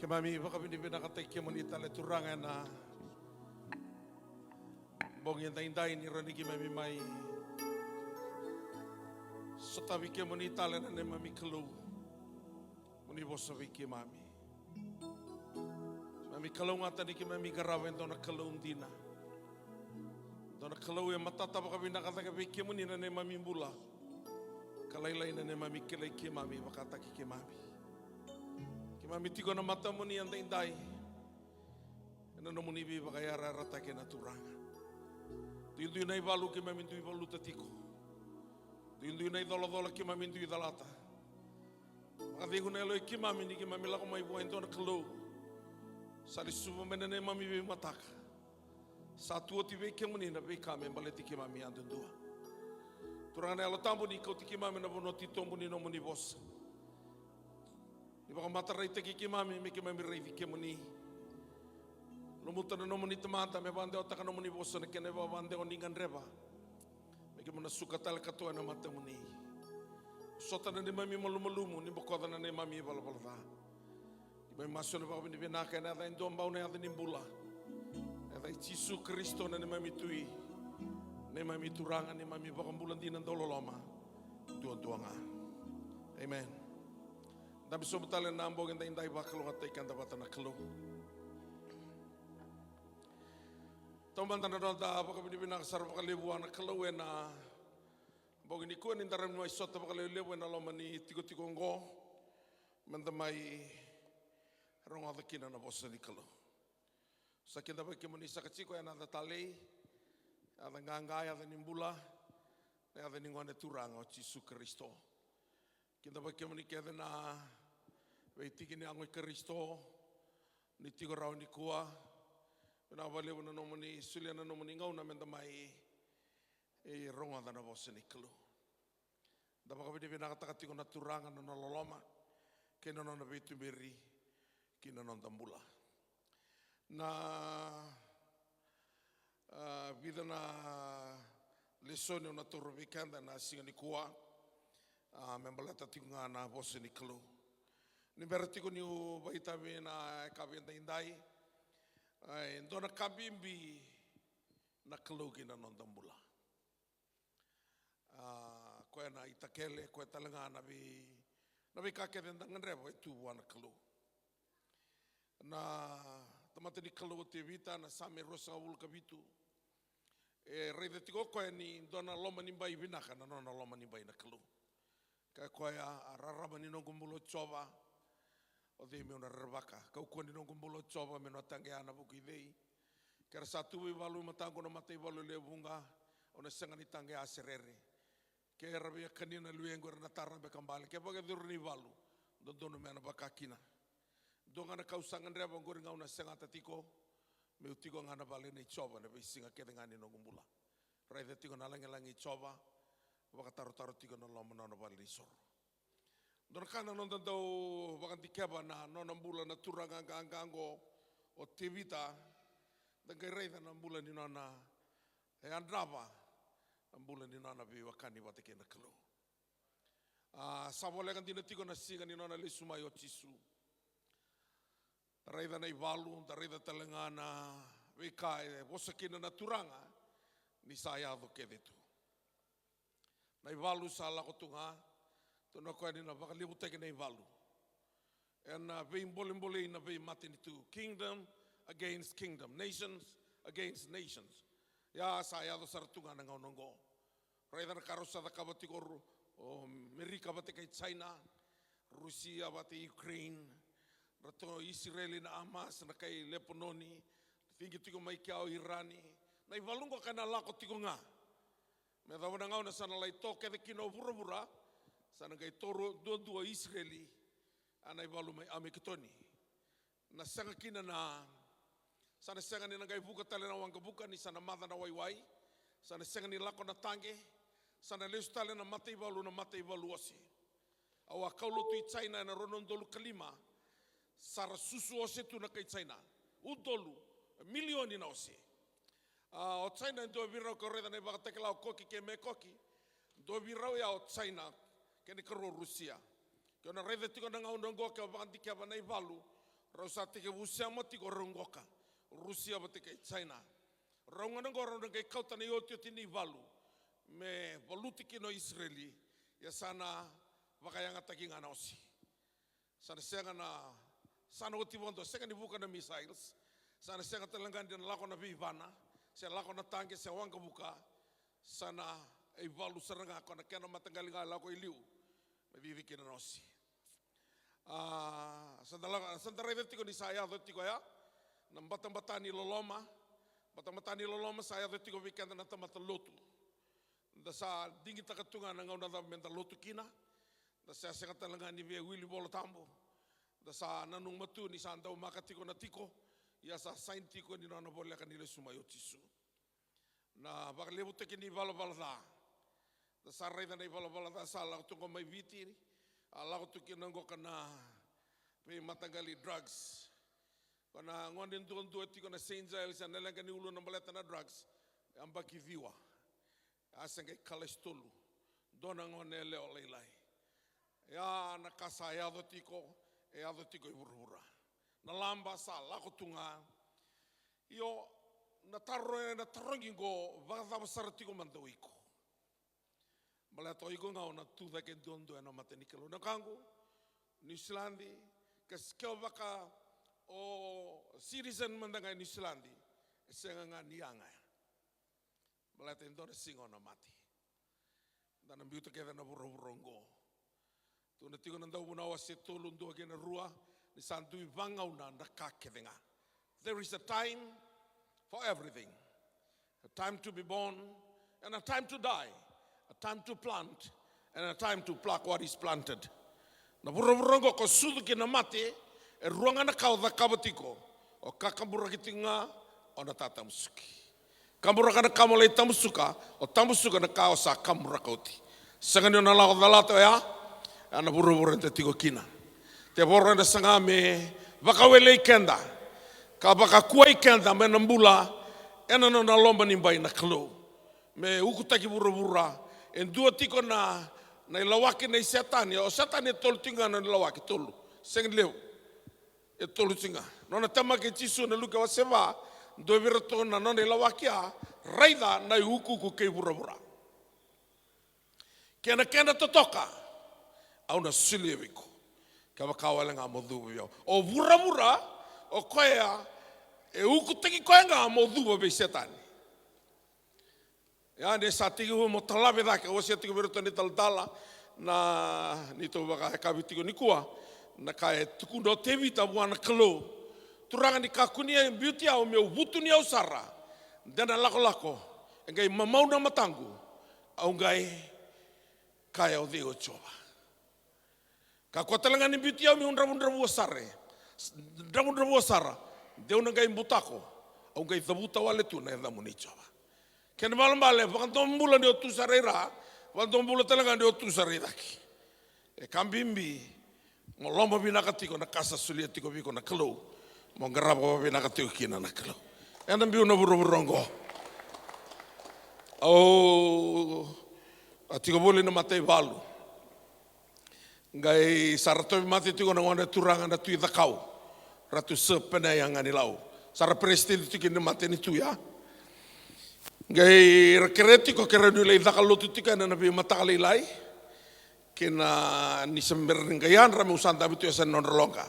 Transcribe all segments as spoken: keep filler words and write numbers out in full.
Keimami vakavinavinakataki kemuni tale Turaga ena bogi edaidai ni rawa ni keimami mai sotavi kemuni tale na neimami Kalou. Mo ni vosa vei keimami. Keimami kalougata ni keimami qarava e dua na Kalou dina, dua na Kalou e matata vakavinaka cake vei kemuni na neimami bula, ka lailai na neimami kilai keimami vakataki keimami. Keimami tiko ena matamuni edaidai ena nomuni veivakayarayarataki na Turaga. Duidui na ivalu keimami dui valuta tiko. Duidui na icolacola keimami dui calata. Vakacegu na yaloi keimami ni keimami lako mai vua e dua na Kalou sa lesuva mai na neimami veimataka. Sa tu oti vei kemuni na veika me baleti keimami yadudua. Turaga na Yalo Tabu, ni kauti keimami ena vanua titobu ni nomuni vosa. Ni vakamataraitaki keimami me keimami raici kemuni. Lumuta na nomuni tamata me vakadewataka nomuni vosa na kena ivakadewa ni gadreva. Me keimami na suka tale ka toka ena matamuni. Sota na neimami malumalumu, ni bokoca na neimami ivalavala ca. Keimami masu ena vakavinavinaka ena yaca e dua bau, na yaca ni bula. Yaca i Jisu Karisito na neimami Tui, neimami Turaga, neimami Vakabula dina dauloloma duadua ga. Amen. Dabe sobu tale ena bogi edaidai, vakalougatataki keda vata na Kalou. Taumada na noda vakavinavinaka sara vakalevu vua na Kalou ena bogi nikua ni da rawa ni mai sota vakalevulevu ena loma ni tikotiko oqo, meda mai rogoca kina na vosa ni Kalou. Sa kidavaki kemuni saka tiko ena yaca talei, yaca qaqa, yaca ni bula, na yaca ni Gone Turaga o Jisu Karisito. Kidavaki kemuni kece na veitiki ni yago i Karisito, ni tiko rawa nikua. Vinaka vakalevu na nomuni solia na nomuni gauna meda mai rogoca na vosa ni Kalou. Da vakavinavinakataka tiko na Turaga na nona loloma kei na nona veituberi ki na noda bula. Na, a, vica na lesoni au na taura vei keda ena siga nikua, a, me baleta tiko ga na vosa ni Kalou. Ni bera tiko niu vakaitavi ena yakavi edaidai, a, e dua na ka bibi na Kalou ki na noda bula. A, koya na itakele, koya tale ga na vei, na veika kece eda gadreva e tu vua na Kalou. Na tamata ni Kalou o Tevita, na Same ruasagavulu ka vitu, e raica tiko o koya ni dua na loma ni bai vinaka na nona loma ni bai na Kalou. Kaya o koya, a rarama ni noqu bula o Jiova, o cei meu na rerevaka? Kaukauwa ni noqu bula o Jiova, meu na taqeya ena vuku i cei? Ke ra sa tu veivalu e mataqu na mataivalu e lewe vuqa, au na sega ni taqeya se rere. Ke ra via kania na luvequ era na tarabe ka bale. Ke vakayacori na ivalu, dodonu me na vaka kina. Dua ga na ka au sa gadreva oqori ga au na segata tiko, meu tiko ga ena vale nei Jiova ena veisiga kece ga ni noqu bula. Raica tiko na lagilagi i Jiova, vakatarotaro tiko ena loma ni nona valenisoro. Dua na ka na noda dau vakadikeva na nona bula na turaga qaqa oqo o Tevita, da qai raica na bula ni nona, e yadrava na bula ni nona veiwekani vata kei na Kalou. A, sa voleka dina tiko na siga ni nona lesu mai o Jisu. Da raica na ivalu, da raica tale ga na veika e vosa kina na Turaga ni sa yaco kece tu. Na ivalu sa lako tu ga, tukuna o koya ni na vakalevutaki na ivalu. Ena veibolebolei na veimatanitu, kingdom against kingdom, nations against nations. Ia sa yaco sara tu ga na gauna oqo. Raica na ka rau sa cakava tiko o Ru-, o Merika vata kei China, Rusia vata kei Ukraine, ratou Isireli na Hamas, na kai Lepanoni, ciqi tiko mai kea o Irani. Na ivalu oqo ka na lako tiko ga. Me yacova na gauna sa na lai to kece kina o vuravura, sa na qai to duadua o Isireli, a na ivalu mai Ameketoni. Na sega kina na, sa na sega ni na qai vuka tale na waqavuka ni sa na maca na waiwai, sa na sega ni lako na taqe, sa na lesu tale na mataivalu, na mataivalu ose. Au a kaulotu i China ena rua na udolu ka lima, sa ra susu ose tu na kai China. Udolu, milioni na ose. A, o China e dua vei rau, ke o raica na ivakatakila o Koki kei Mekoki, dua vei rau ya o China, kena ikarua o Rusia. Ke o na raica tiko na gauna oqo ke o vakadikeva na ivalu, Rau sa tekivu sema tiko rau qoka Rusia vata kei China. Rau gona qo rau na qai kauta na iotioti ni valu me valuti kina o Isireli. Ia sa na vakayagataki ga na osi. Sa na sega na, sa na oti vakadua, sega ni vuka na missiles. Sa na sega tale ga ni na lako na veivana se lako na taqe se waqavuka. Sa na ivalu sara ga ko na kena mataqali ga lako i liu me cici kina na osi. A, sa da lako, sa da raica tiko ni sa yaco tiko ya na batabata ni loloma. Batabata ni loloma sa yaco tiko vei keda na tamata lotu. Da sa digitaka tu ga na gauna cava me da lotu kina. Da sa sega tale ga ni via wili Vola Tabu. Da sa nanuma tu ni sa daumaka tiko na tiko, ia sa saini tiko ni nona voleka ni lesu mai o Jisu. Na vakalevutaki ni valavala ca. Da sa raica na ivalavala ca sa lako tu qo mai Viti, a lako tu kina qoka na veimataqali drugs. Ko na gone duadua tiko na Saint Giles, a na leqa ni ulu na baleta na drugs, e yabaki ciwa. A se qai kalasi tolu. Dua na gone yalewa lailai. Ia na ka sa yaco tiko, e yaco tiko i vuravura. Na laba sa lako tu ga. Io, na taro ena tarogi qo, vakacava sara tiko mada o iko? Baleta o iko ga o na tu cake duadua ena mata ni Kalou. Na wekaqu, Niusiladi, ka s-, ke o vaka o citizen mada ga e Niusiladi, e sega ga ni yaga ya. Baleta e dua na siga o na mate. Da na biuta kece na vuravura oqo. Tukuna tiko na Dauvunau wase tolu, dua kei na rua, ni sa dui vagauna na ka kece ga. There is a time for everything. A time to be born and a time to die. A time to plant and a time to pluck what is planted. Na vuravura oqo ko sucu kei na mate, e rua ga na ka o cakava tiko. O kakaburaki tiko ga, o na tatamusuki. Kaburaka na ka mo lai tamusuka, o tamusuka na ka o sa kaburaka oti. Sega ni o na lako calata oya, ena vuravura eda tiko kina. Tevoro ena saga me vakawelei keda, ka vakakuai keda mai na bula ena nona loma ni bai na Kalou. Me ukutaki vuravura, e dua tiko na, na ilawaki nei Setani, o Setani e tolu tiko ga na ilawaki, tolu. Sega ni levu. E tolu tiko ga. Nona temaki Jisu na Luke wase va, dua vei iratou na nona ilawaki a, raica na iukuuku kei vuravura. Kei na kena totoka, au na solia vei iko. Kevaka wale ga mo cuva vei au. O vuravura, o koya, e ukutaki koya ga mo cuva vei Setani. Ia ni sa tekivu mo talave cake, au wasea tiko vei iratou na italatala, na neitou vakayakavi tiko nikua, na ka e tukuna o Tevita vua na Kalou. Turaga, ni kakua ni biuti au meu vutuniyau sara, de na lakolako, e qai mamau na mataqu, au qai kaya o cei o Jiova. Kakua tale ga ni biuti au meu dravudravua sara, dravudravua sara, de au na qai butako, au qai cavuta wale tu na yacamuni Jiova. Kena ibalebale, vakadomobula ni o tu sara i ra, vakadomobula tale ga ni o tu sara i cake. E ka bibi, mo lomavinaka tiko na ka sa solia tiko vei iko na Kalou, mo qarava vakavinaka tiko kina na Kalou. Ena biu na vuravura oqo. Au a tiko voli na mataivalu. Qai sa ra tauvimate tiko na gone turaga na Tui Cakau, Ratu Sir Penea Ganilau. Sa ra peresitedi tiko ni matanitu ya. Qai ra kerea tiko, kerea niu lai caka lotu tiko ena veimataka lailai. Kei na ni se bera ni qai yadra meu sa dabe tu e yasa ni nodra loqa.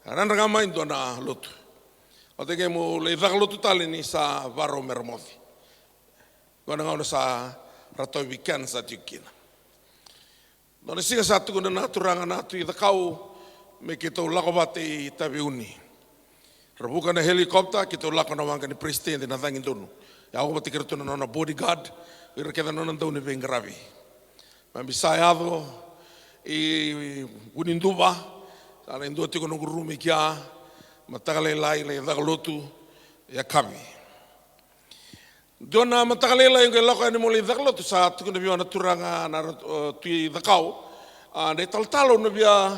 Ra yadra ga mai dua na lotu. Oti qai meu lai caka lotu tale ni sa varau me ra moce. Qo na gauna sa ra tauvi kenisa tiko kina. Dua na siga sa tukuna na turaga na Tui Cakau me keitou lako vata i Taveuni. Ra vuka na helikopta, keitou lako na waqa ni peresitedi na Cagidonu. Ia au vata kei iratou na nona bodyguard, ira kece na nona dauniveiqaravi. Mai sa yaco i Vuniduva, sa lai dua tiko noqu rumu i kea, mataka lailai, lai caka lotu, yakavi. Dua na mataka lailai qai lako yani meu lai caka lotu, sa tukuna vei au na turaga na, o, Tui Cakau, a, na italatala au na via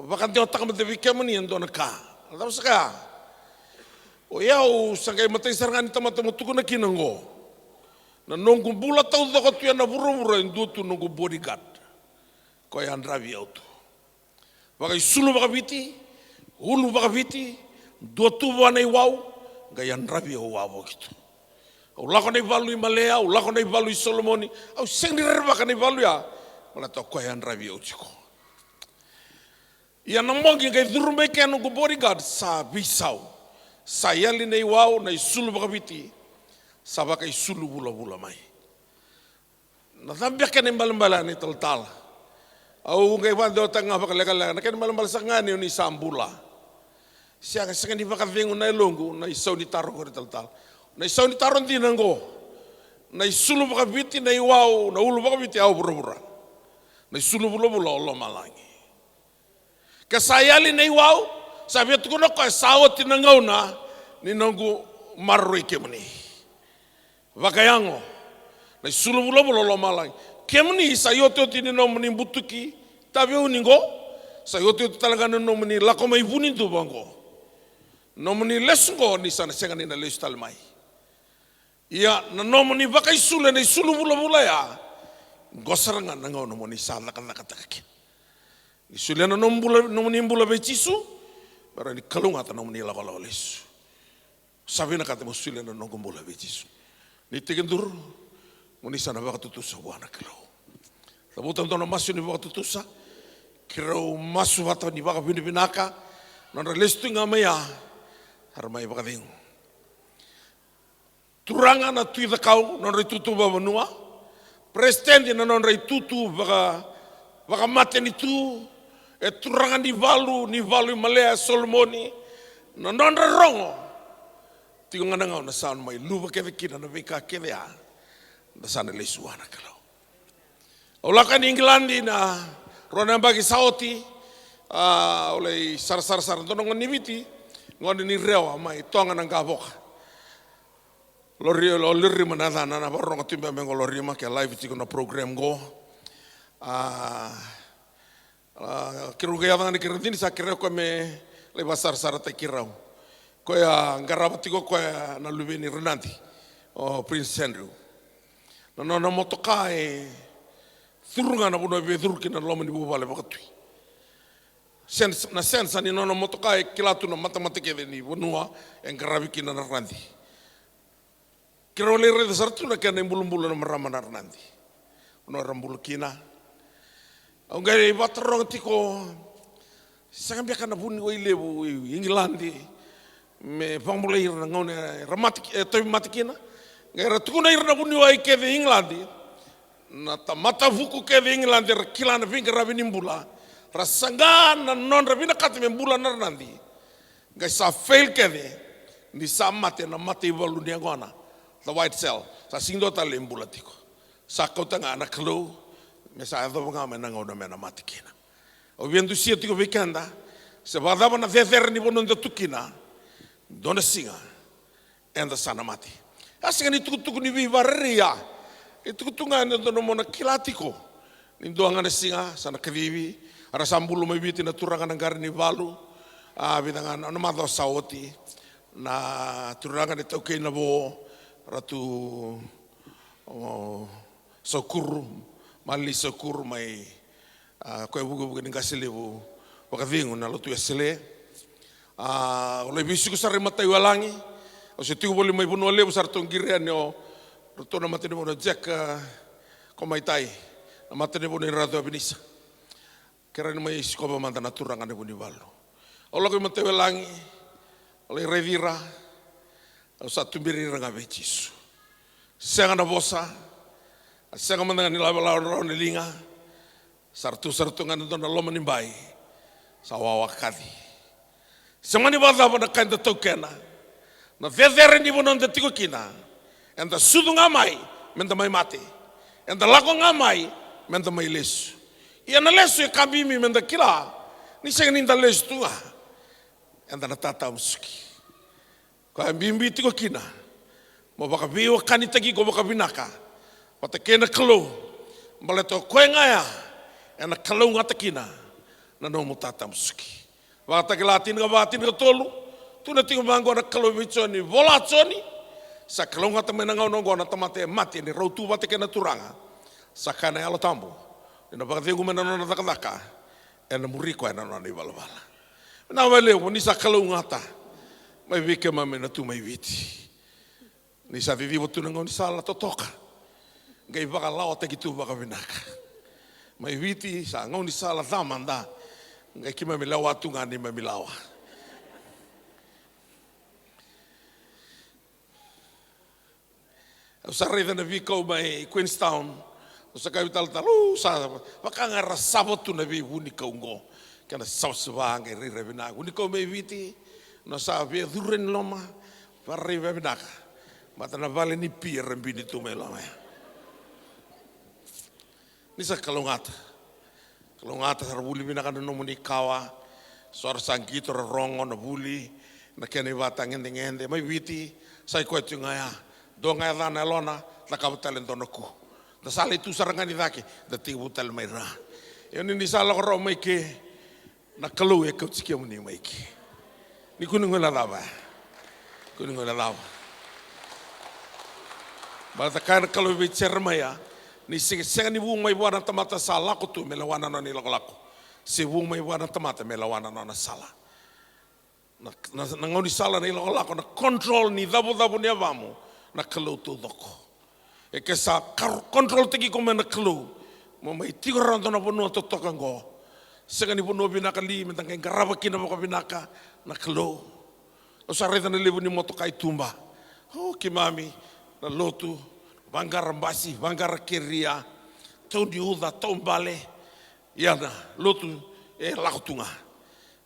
vakadewataka mada vei kemuni e dua na ka. Na cava saka ya? O yau sa qai matai sara ga ni tamata mo tukuna kina oqo. Na noqu bula taucoko tu ena vuravura e dua tu noqu bodyguard. Ko yadravi au tu. Vakaisulu vakaviti, Ulu vakaviti, dua tu vua na iwau, qai yadravi au wavoki tu. Au lako na ivalu i Malea, au lako na ivalu i Solomoni, au sega ni rerevaka na ivalu ya, baleta o koya e yadravi au tiko. Ia na bogi qai curu mai kea noqu bodyguard sa veisau. Sa yali na iwau, na isulu vakaviti sa vakaisulu vulavula mai. Na cava beka na ibalebale ni talatala? Au qai vakadewataka ga vakalekaleka, na kena ibalebale saka ga ni o ni sa bula. Sega, sega ni vakacegu na yaloqu na isau ni taro qori talatala. Na isau ni taro dina qo. Na isulu vakaviti, na iwau, na ulu vakaviti, au vuravura. Na isulu vulavula o lomalagi. Ke sa yali na iwau, sa via tukuna o koya sa oti na gauna ni noqu maroroi kemuni. Vakayago, na isulu vulavula o lomalagi. Kemuni sa iotioti ni nomuni butuki taveuni qo, sa iotioti tale ga ni nomuni lako mai Vuniduva qo. Nomuni lesu qo ni sa na sega ni na lesu tale mai. Ia na nomuni vakaisulu ena isulu vulavula ya, qo sara ga na gauna mo ni sa cakacakataka kina. Ni solia na nomu bula, nomuni bula vei Jisu, me rawa ni kalougata nomuni lakolako lesu. Sa vinakata mo solia na noqu bula vei Jisu. Ni tekiduru, mo ni sa na vakatutusa vua na Kalou. Cavuta dua na masu ni vakatutusa, keirau masu vata ni vakavinavinaka, nodra lesu tu ga mai ya, era mai vakacegu. Turaga na Tui Cakau, nodra itutu vakavanua. Peresitedi na nodra itutu vaka, vakamatanitu. E turaga ni valu, ni valu i Malea, Solomoni. Na nodra rogo. Tiko ga na gauna sa mai luva kece kina na veika kece ya. Da sa na lesu vua na Kalou. Au lako yani Igiladi na rua na yabaki sa oti. A, au lai sarasara sara dua na gone ni Viti, gone ni Rewa mai Toga na Qavoka. Lori, o Lorima na yacana, na vakarorogo tu beka me qo Lorima, ke live tiko na program qo. A, a, keirau qai yaco ga ni keirau dini sa kerea o koya me lai vakasarasarataki keirau. Koya qarava tiko o koya na luve ni Ranadi, o Prince Andrew. Na nona motoka e curu ga na vanua e via curu kina na loma ni vuvale vakatui. Sens-, na sensa ni nona motoka e kila tu na matamata kece ni vanua e qaravi kina na Ranadi. Keirau lai raica sara tu na kena ibulubulu na marama na Ranadi. Vanua era bula kina. Au qai vakataroga tiko, sega beka na vuniwai levu i Igiladi me vakabulai ira na gauna era mate ki-, e tauvimate kina. Qai ra tukuna ira na vuniwai kece i Igiladi, na tamata vuku kece i Igiladi era kila na veiqaravi ni bula, ra saga na nodra vinakata me bula na Ranadi. Qai sa fail kece, ni sa mate na mataivalu ni yaqona, the white cell. Sa sega ni dua tale e bula tiko. Sa kauta ga na Kalou me sa yacova ga mai na gauna me na mate kina. Au via dusia tiko vei keda, se vakacava na cecere ni vanua eda tu kina, dua na siga eda sa na mate. A sega ni tukutuku ni veivakarerei ya. E tukutuku ga e dodonu mo na kila tiko ni dua ga na siga sa na kacivi. Era sa bulu mai Viti na turaga na qari ni valu, a, vica ga na, na macawa sa oti. Na turaga na itaukei na vo, Ratu, o, Saukuru, Malini Saukuru mai, a, koya vukevuke ni qase levu vakacegu na lotu Wesele. A, au lai veisiko sara i matai Welagi. Au se tiko voli mai Vanua Levu, sa ratou qiri yani o ratou na matanivanua Jack, a, ko mai tai, na matanivanua i Ratu Avinisa. Kerea ni mai sikova mada na turaga na Vunivalu. Au lako i matai Welagi, au lai raici ira, au sa tuberi ira ga vei Jisu. Sega na vosa, a sega mada ga ni lave rawa na liga. Sa ratou, sa ratou ga na dua na loma ni bai. Sa wawa kaci. Sega ni vakacava na ka eda taukena, na cecere ni vanua eda tiko kina, eda sucu ga mai meda mai mate, eda lako ga mai meda mai lesu. Ia na lesu e ka bibi meda kila, ni sega ni da lesu tu ga, eda na tatamusuki. Koya e bibi tiko kina mo vakaveiwekanitaki iko vakavinaka vata kei na Kalou, baleta o koya ga ya ena kalougata kina na nomu tatamusuki. Vakatakila tinikava, tinikatolu, tukuna tiko vaqo na Kalou vei Joni, vola Joni, sa kalougata mai na gauna oqo na tamata e mate ni rau tu vata kei na Turaga. Sa kaya na Yalo Tabu, ni na vakacegu mai na nona cakacaka, ena muri koya na nona ivalavala. Vinaka vakalevu ni sa kalougata mai vei keimami na tu mai Viti. Ni sa ciciva tu na gaunisala totoka, qai vakalawataki tu vakavinaka. Mai Viti sa gaunisala ca mada, qai keimami lewa tu ga neimami lawa. Au sa raica na veikau mai Queenstown. Au sa kaya vei talatala, au sa vaka ga era sava tu na veivunikau oqo. Kena savasava qai rairai vinaka. Vunikau mai Viti, na sa via curu yani loma, vakarairai vinaka. Mata na vale ni pi era bini tu mai loma ya. Ni sa kalougata. Kalougata, sa ra vuli vinaka na nomuni kawa. So ra sa qito, ra rogo na vuli, na kena ivakatagedegede. Mai Viti sa i koya tiko ga ya. Dua ga e ca na yalona, cakava tale dua na ku. Da sa lai tu sara ga ni cake, da tekivu tale mai ra. Ia ni ni sa lako rawa mai ke, na Kalou e kauti kemuni mai ke. Ni kua ni guilecava. Kua ni guilecava. Baleta kaya na Kalou vei Jeremaia, ni sega, sega ni vu mai vua na tamata sa lako tu me lewa na nona ilakolako, se vu mai vua na tamata me lewa na nona sala. Na, na, na gaunisala, na ilakolako, na control ni cavucavu ni yavamu, na Kalou taucoko. E ke sa kar-, controltaki iko mai na Kalou, mo mai tiko rawa dua na vanua totoka oqo. Sega ni vanua vinaka li me da qai qarava kina vakavinaka na Kalou. Au sa raica na levu ni motoka i tuba. O keimami na lotu, vaqara basi, vaqara keria, tau ni uca, tau bale. Ia na lotu e lako tu ga.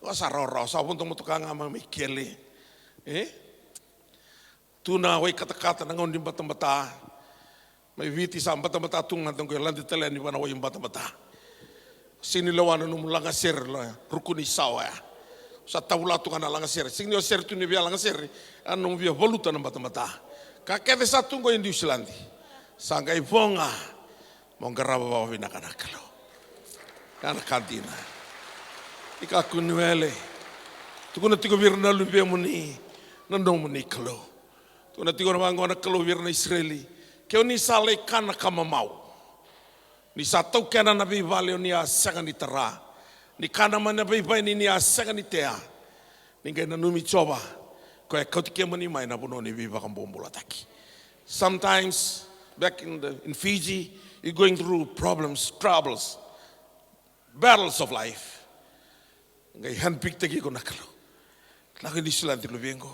Au sa rawarawa, sa vodo motoka ga mai, mai Kele. E? Tu na wai katakata, na gauna ni batabata. Mai Viti sa batabata tu ga, da qai lade tale yani vua na wai batabata. Sega ni lewa na nomu lagasere, la ruku ni sawa ya. Sa tavula tu ga na lagasere. Sega ni o sere tu ni via lagasere, a nomu via valuta na batabata. Ka kece sa tu qo i Niusiladi. Sa qai vo ga mo qarava vakavinaka na Kalou. Ya na ka dina. Ni kakua ni wele. Tukuna tiko vei ira na luvemuni na nomuni Kalou. Tukuna tiko na vaqo na Kalou vei ira na Isireli. Ke o ni sa lai kana ka mamau, ni sa taukena na veivale o ni a sega ni tara, ni kana mai na veivaini ni a sega ni tea, ni qai nanumi Jiova, koya e kauti kemuni mai na vanua ni veivakabobulataki. Sometimes, back in, the, in Fiji, you're going through problems, troubles, battles of life. Qai handpick taki iko na Kalou. Lako i Niusiladi, luvequ,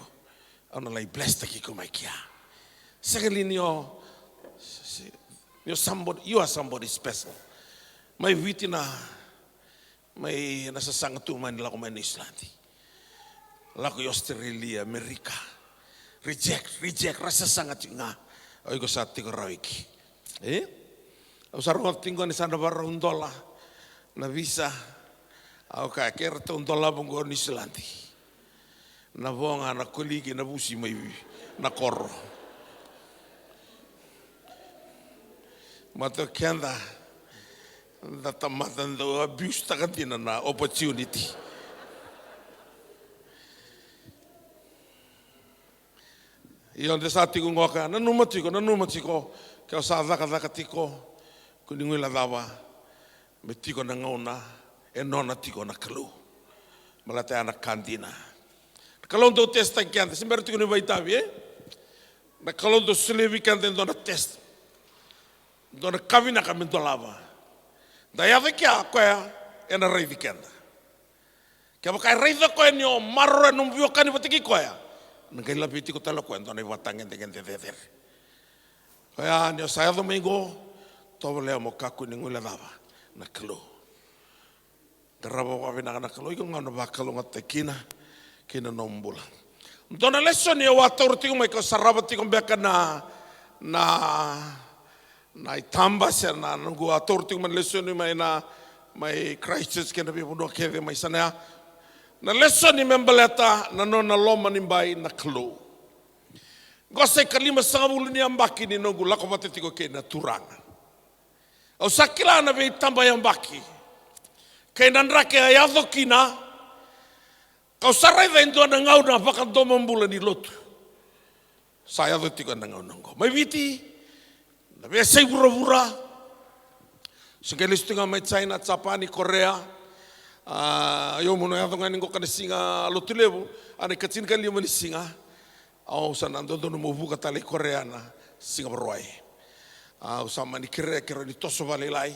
au na lai bless taki iko mai kea. Sega li ni o, ni o somebody, you are somebody special. Mai Viti na, mai na sasaga tu mai ni lako mai Niusiladi. Lako i Australia, Amerika. Reject, reject, ra sasaga tiko ga. O iko sa tiko rawa i ke. E? Au sa rogoca tiko ni sa na varau dola na visa. Au kaya, ke ratou dolava qo Niusiladi, na vo ga na koliki na vusi mai na koro. Mata o keda, da tamata dau abuse taka dina na opportunity. Io, de sa tiko qoka, nanuma tiko, nanuma tiko. Ke o sa cakacaka tiko, kua ni guilecava, me tiko na gauna e nona tiko na Kalou. Baleta ya na ka dina. Na Kalou dau testaki keda, se bera tiko ni vakaitavi, e? Na Kalou dau solia vei keda e dua na test. Dua na ka vinaka me dolava. Da yaco i kea, koya ena raici keda. Kevaka e raica koya ni o maroroya na nomu veiwekani vata kei koya, na qai laveti iko tale o koya e dua na ivakatagedegede cecere. Koya ni o sa yaco mai qo, tovolea mo kakua ni guilecava na Kalou. Qarava vakavinaka na Kalou, iko ga na vakalougatataki kina kei na nomu bula. Dua na lesoni au a taura tiko mai, kau sarava tiko beka na, na, na itaba se na noqu a taura tiko mai na lesoni mai na, mai Christchurch kei na veivanua kece mai Sanea. Na lesoni me baleta na nona loma ni bai na Kalou. Qo sa ikalimasagavulu ni yabaki ni noqu lako vata tiko kei na Turaga. Au sa kila na veitabayabaki kei na draki a yaco kina, kau sa raica e dua na gauna vakadomobula ni lotu. Sa yaco tiko ena gauna oqo mai Viti, na veiyasai vuravura. Se qai lesu tiko ga mai China, Japani, Korea, A, io, meu na yaco ga ni qo ka na siga Lotulevu, a na ikatinikalima ni siga. Au sa na dodonu meu vuka tale i Korea na siga Vakarauwai. Au sa mani kerea, kerea ni toso vakalailai,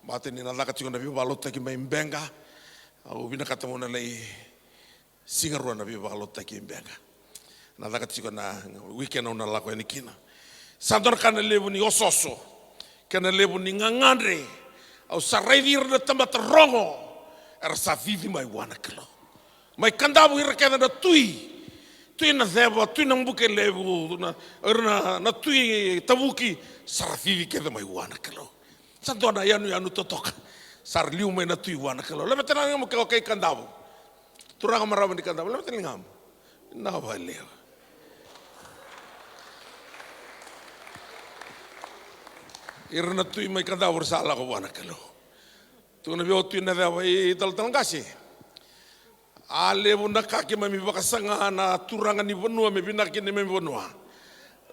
baleta ni na caka tiko na veivakalotutaki mai Beqa. Au vinakata meu na lai Siga Rua na veivakalotutaki e Beqa. Na caka tiko na weekend au na lako yani kina. Sa dua na ka na levu ni osooso kei na levu ni gagadre. Au sa raici ira na tamata rogo, era sa cici mai vua na Kalou. Mai Kadavu ira kece na tui, Tui Naceva, Tui Nabukelevu, na, ira na, na tui Tavuki, sa ra cici kece mai vua na Kalou. Sa dua na yanuyanu totoka, sa ra liu mai na tui vua na Kalou. Laveta na ligamu ke o kai Kadavu. Turaga, marama ni Kadavu, laveta na ligamu. Na vale. Ira na tui mai Kadavu ra sa lako vua na Kalou. Tukuna vei au Tui Naceva, i talatala qase. A levu na ka keimami vakasaga na turaga ni vanua me vinaka kina neimami vanua.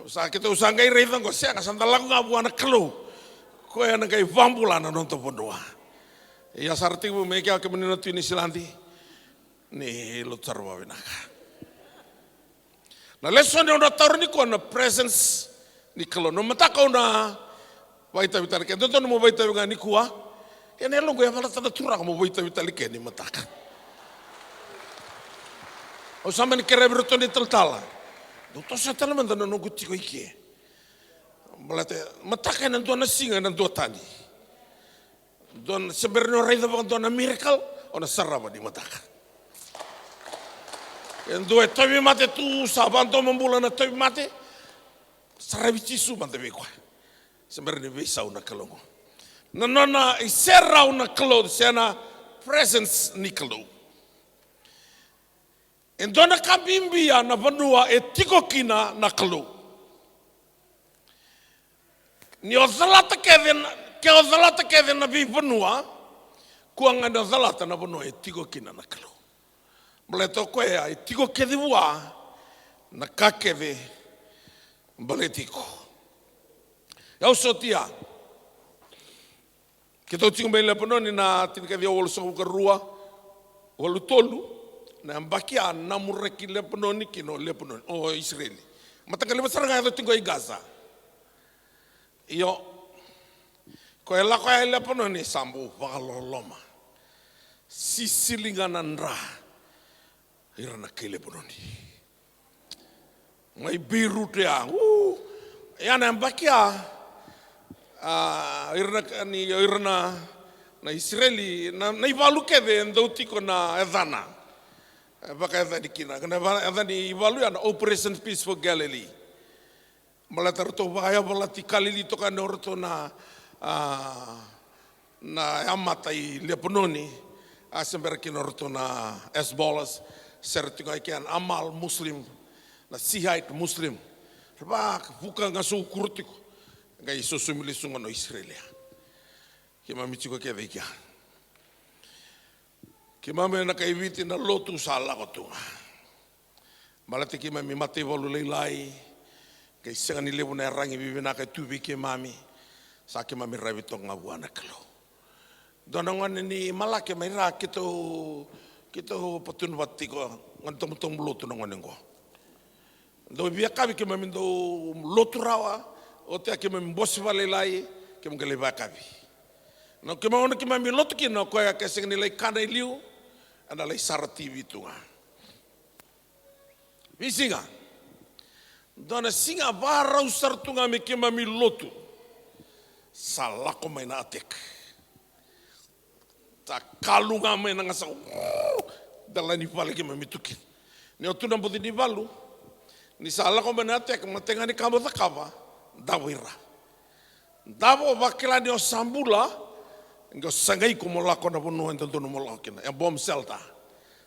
Sa keitou sa qai raica oqo, sega, sa da lako ga vua na Kalou. Koya na qai vakabula na noda vanua. Ia sa ra tekivu mai kea kemuni na tui ni Niusiladi. Ni lotu sara vakavinaka. Na lesoni au na taura nikua na presence ni Kalou. Na mataka au na vakaitavi tale ke, dodonu mo vakaitavi ga nikua. Ia na yaloqu e yavalata na Turaga mo vakaitavi tale ke ni mataka. Au sa mani kerea vei iratou na italatala, dou toso tale mada na noqu tiko i ke. Baleta mataka ena dua na siga ena dua tani. Dua na, se bera ni o raica vakadua na miracle, o na sarava ni mataka. E dua e tauvimate tu, sa vakadomobula na tauvimate, saravi Jisu mada vei koya. Se bera ni veisau na Kalou qo. Na nona iserau na Kalou, se na presence ni Kalou. E dua na ka bibi ya na vanua e tiko kina na Kalou. Ni o calata kece na, ke o calata kece na veivanua, kua ga ni o calata na vanua e tiko kina na Kalou. Baleta o koya e tiko kece vua na ka kece baleti iko. Au sotia. Keitou tiko mai Lepanoni na tinikaciwa walusagavulu ka rua, walu tolu, na yabaki a namuraki Lepanoni kina o Lepanoni, o Isireli. Mataqali vata sara ga yaco tiko i Gaza. Io, ko e lako ya i Lepanoni sa bau vakaloloma. Sisili ga na dra ira na kai Lepanoni. Mai Beirut ya, u, ya na yabaki ya, a, ira na, ni, ira na, na Isireli, na, na ivalu kece e dau tiko na yacana. E vakayacani kina, na va-, yacani ivalu ya na Operation Peaceful Galilee. Baleta ratou vakayavalati Kalili toka yani o ratou na, a, na yamata i Lepanoni, a se bera kina o ratou na Hezbollah, se ra tiko ga i kea na Amal Muslim, na Shiite Muslim. Ra vakavuka ga sau kuro tiko, qai sosomi lesu ga na Isireli. Keimami tiko kece i kea. Keimami na kai Viti na lotu sa lako tu ga. Baleta keimami mataivalu lailai, qai sega ni levu na yaragi vivinaka e tu vei keimami, sa keimami ravi toka ga vua na Kalou. Dua na gone ni Malake mai ra keitou, keitou patuna vata tiko, gone tobotobo lotu na gone oqo. Dau veiyakavi keimami dau lotu rawa, oti ya keimami bose vakalailai, keimami qai lai vakayakavi. Na keimami, gauna keimami lotu kina, o koya ke sega ni lai kana e liu, ena lai sara T V tu ga. Veisiga. Dua na siga vakarau sara tu ga me keimami lotu. Sa lako mai na attack. Sa kalu ga mai na gasau. Dela ni vale keimami tu kina. Ni o tu na boci ni valu. Ni sa lako mai na attack, matai ga ni ka mo cakava, davo ira. Davo, vakila ni o sa bula, qai o sagai iko mo lako na vanua e dodonu mo lako kina. E bomb shelter.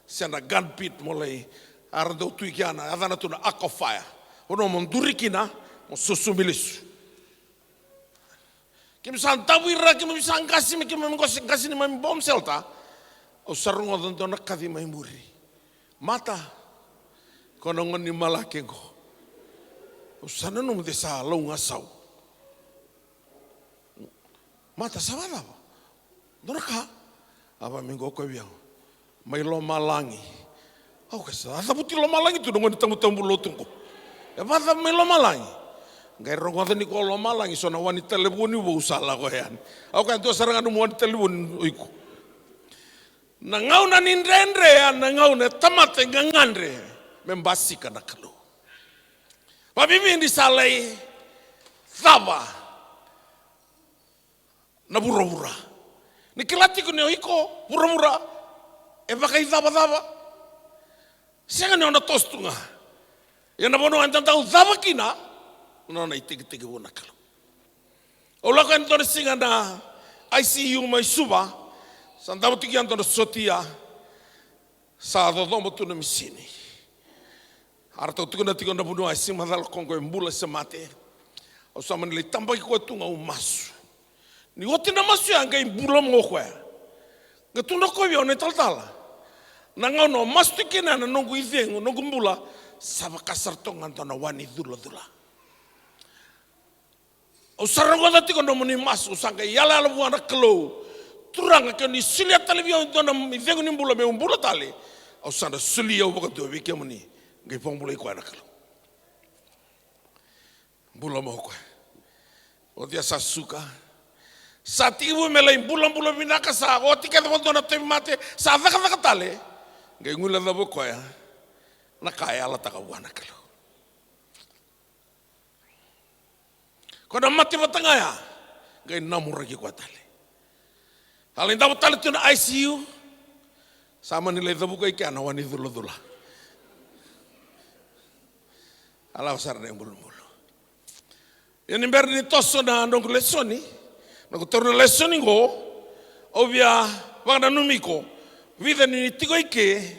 Se na gun pit mo lai, era dau tu i kea na, yacana tu na arc of fire. Vanua mo duri kina, mo sosomi lesu. Keimami sa davo ira, keimami sa qasi, me keimami qasi, qasi neimami bomb shelter. Au sa rogoca dua na kaci mai muri. Mata, ko na gone ni Malake qo. Au sa nanuma de sa lau gasau. Mata, sa vakacava? Dua na ka? A vaka me qo, koya vei au. Mai lomalagi. Au kaya, sa cavuti lomalagi tu na gone tabutabu lotu qo. E vacava mai lomalagi? Qai rogoca ni ko lomalagi, so na wa ni talevoni vou sa lako yani. Au kaya, dua sara ga nomu wa ni talevoni o iko. Na gauna ni dredre, a na gauna e tamata e gagadre me basika na Kalou. Vavividi sa lai cava na vuravura. Ni kila tiko ni o iko vuravura e vakaicavacava. Sega ni o na toso tu ga. Ia na vanua eda dau cava kina, na nona itekitekivu na Kalou. Au lako ena dua na siga na I C U mai Suva. Sa dau tiko ya dua na sotia. Sa cocoba tu na misini. A ratou tukuna tiko na vanua e sega ni macala ko qo e bula se mate. Au sa mani lai tabaki koya tu ga au masu. Ni oti na masu ya qai bula mai o koya. Qai tukuna o koya vei au na italatala, na gauna o masu tu kina na noqu icegu, noqu bula, sa vaka sara toka ga dua na wa ni culacula. Au sa rogoca tiko nomuni masu, au sa qai yalayala vua na Kalou. Turaga, ke ni solia tale vei au e dua na icegu ni bula meu bula tale, au sa na solia au vakadua vei kemuni. Qai vakabulai koya na Kalou. Bula mai o koya. Oti a sa suka. Sa tekivu me lai bulabula vinaka, sa oti kece vakadua na tauvimate, sa cakacaka tale. Qai guilecava o koya na ka e yalataka vua na Kalou. Ko na mate vata ga ya, qai namuraki koya tale. A lai davo tale tu na I C U, sa mani lai cavuka i kea na wa ni culacula. A lako sara na ibulubulu. Ia ni bera ni toso na noqu lesoni, noqu taura na lesoni qo, au via vakananumi iko, vica ni tiko i ke,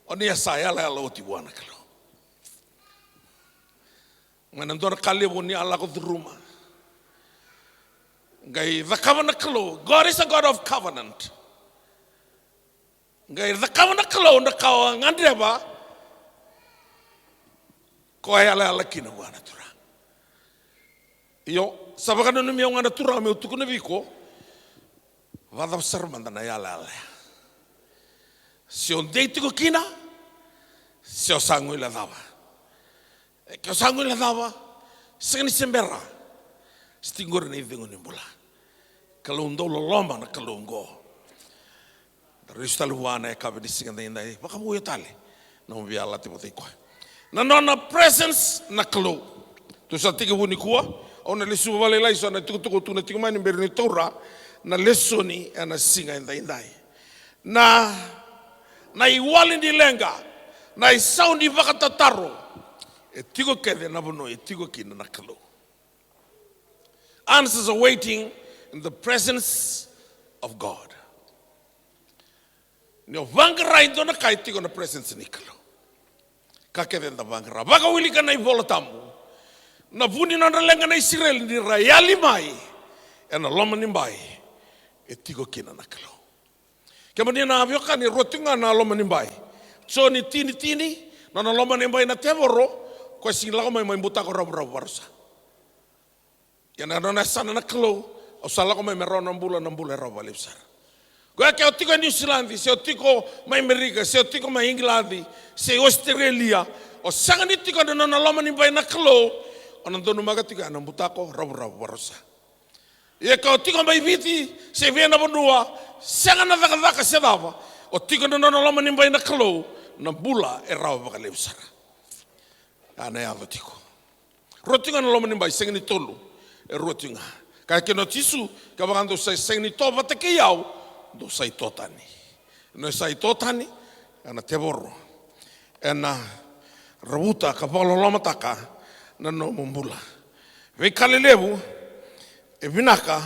o ni a sa yalayala oti vua na Kalou. Mai na dua na ka levu ni a lako curuma. Qai cakava na Kalou. God is a God of covenant. Qai cakava na Kalou na ka o a gadreva. Ko a yalayala kina vua na Turaga. Io, sa vakananumi au ga na Turaga meu tukuna vei iko. Vacava sara mada na yalayala ya? Se o dei tiko kina, se o sa guilecava. E ke o sa guilecava, sega ni se bera. Se tiko qori na icegu ni bula. Kalou dau loloma na Kalou oqo. Da lesu tale vua na yakavi ni siga daidai, vakavouya tale na nomu via lati vata i koya. Na nona presence na Kalou. Tu sa tekivu nikua, au na lesu vakalailai so na itukutuku au tukuna tiko mai ni bera ni taura na lesoni ena siga edaidai. Na, na iwali ni leqa, na isau ni vakatataro, e tiko kece na vanua e tiko kina na Kalou. Answers are waiting in the presence of God. Ni o vaqara e dua na ka e tiko na presence ni Kalou. Ka kece eda vaqara. Vakawilika na iVola Tabu. Na vu ni nodra leqa na Isireli ni ra yali mai ena loma ni bai e tiko kina na Kalou. Kemuni na veiwekani, rua tiko ga na loma ni bai. Joni tini tini, nona loma ni bai na tevoro, koya sega ni lako mai mai butako ravuravu vakarusa. Ia na nona yasana na Kalou, au sa lako mai me rawa na bula, na bula e rawa vakalevu sara. Koya ke o tiko e Niusiladi, se o tiko mai Amerika, se o tiko mai Igiladi, se Ositerelia, o sega ni tiko ena nona loma ni bai na Kalou, o na donumaka tiko ena butako ravuravu vakarusa. Ia ke o tiko mai Viti, se vei na vanua, sega na cakacaka se cava, o tiko ena nona loma ni bai na Kalou, na bula e rawa vakalevu sara. A na yaco tiko. Rua tiko ga na loma ni bai, sega ni tolu. E rua tiko ga. Kaya kina o Jisu, kevaka dou sa sega ni to vata kei au, dou sa ito tani. Ena sa ito tani, ena tevoro. Ena ravuta ka vakalolomataka na nomu bula. Veika lelevu e vinaka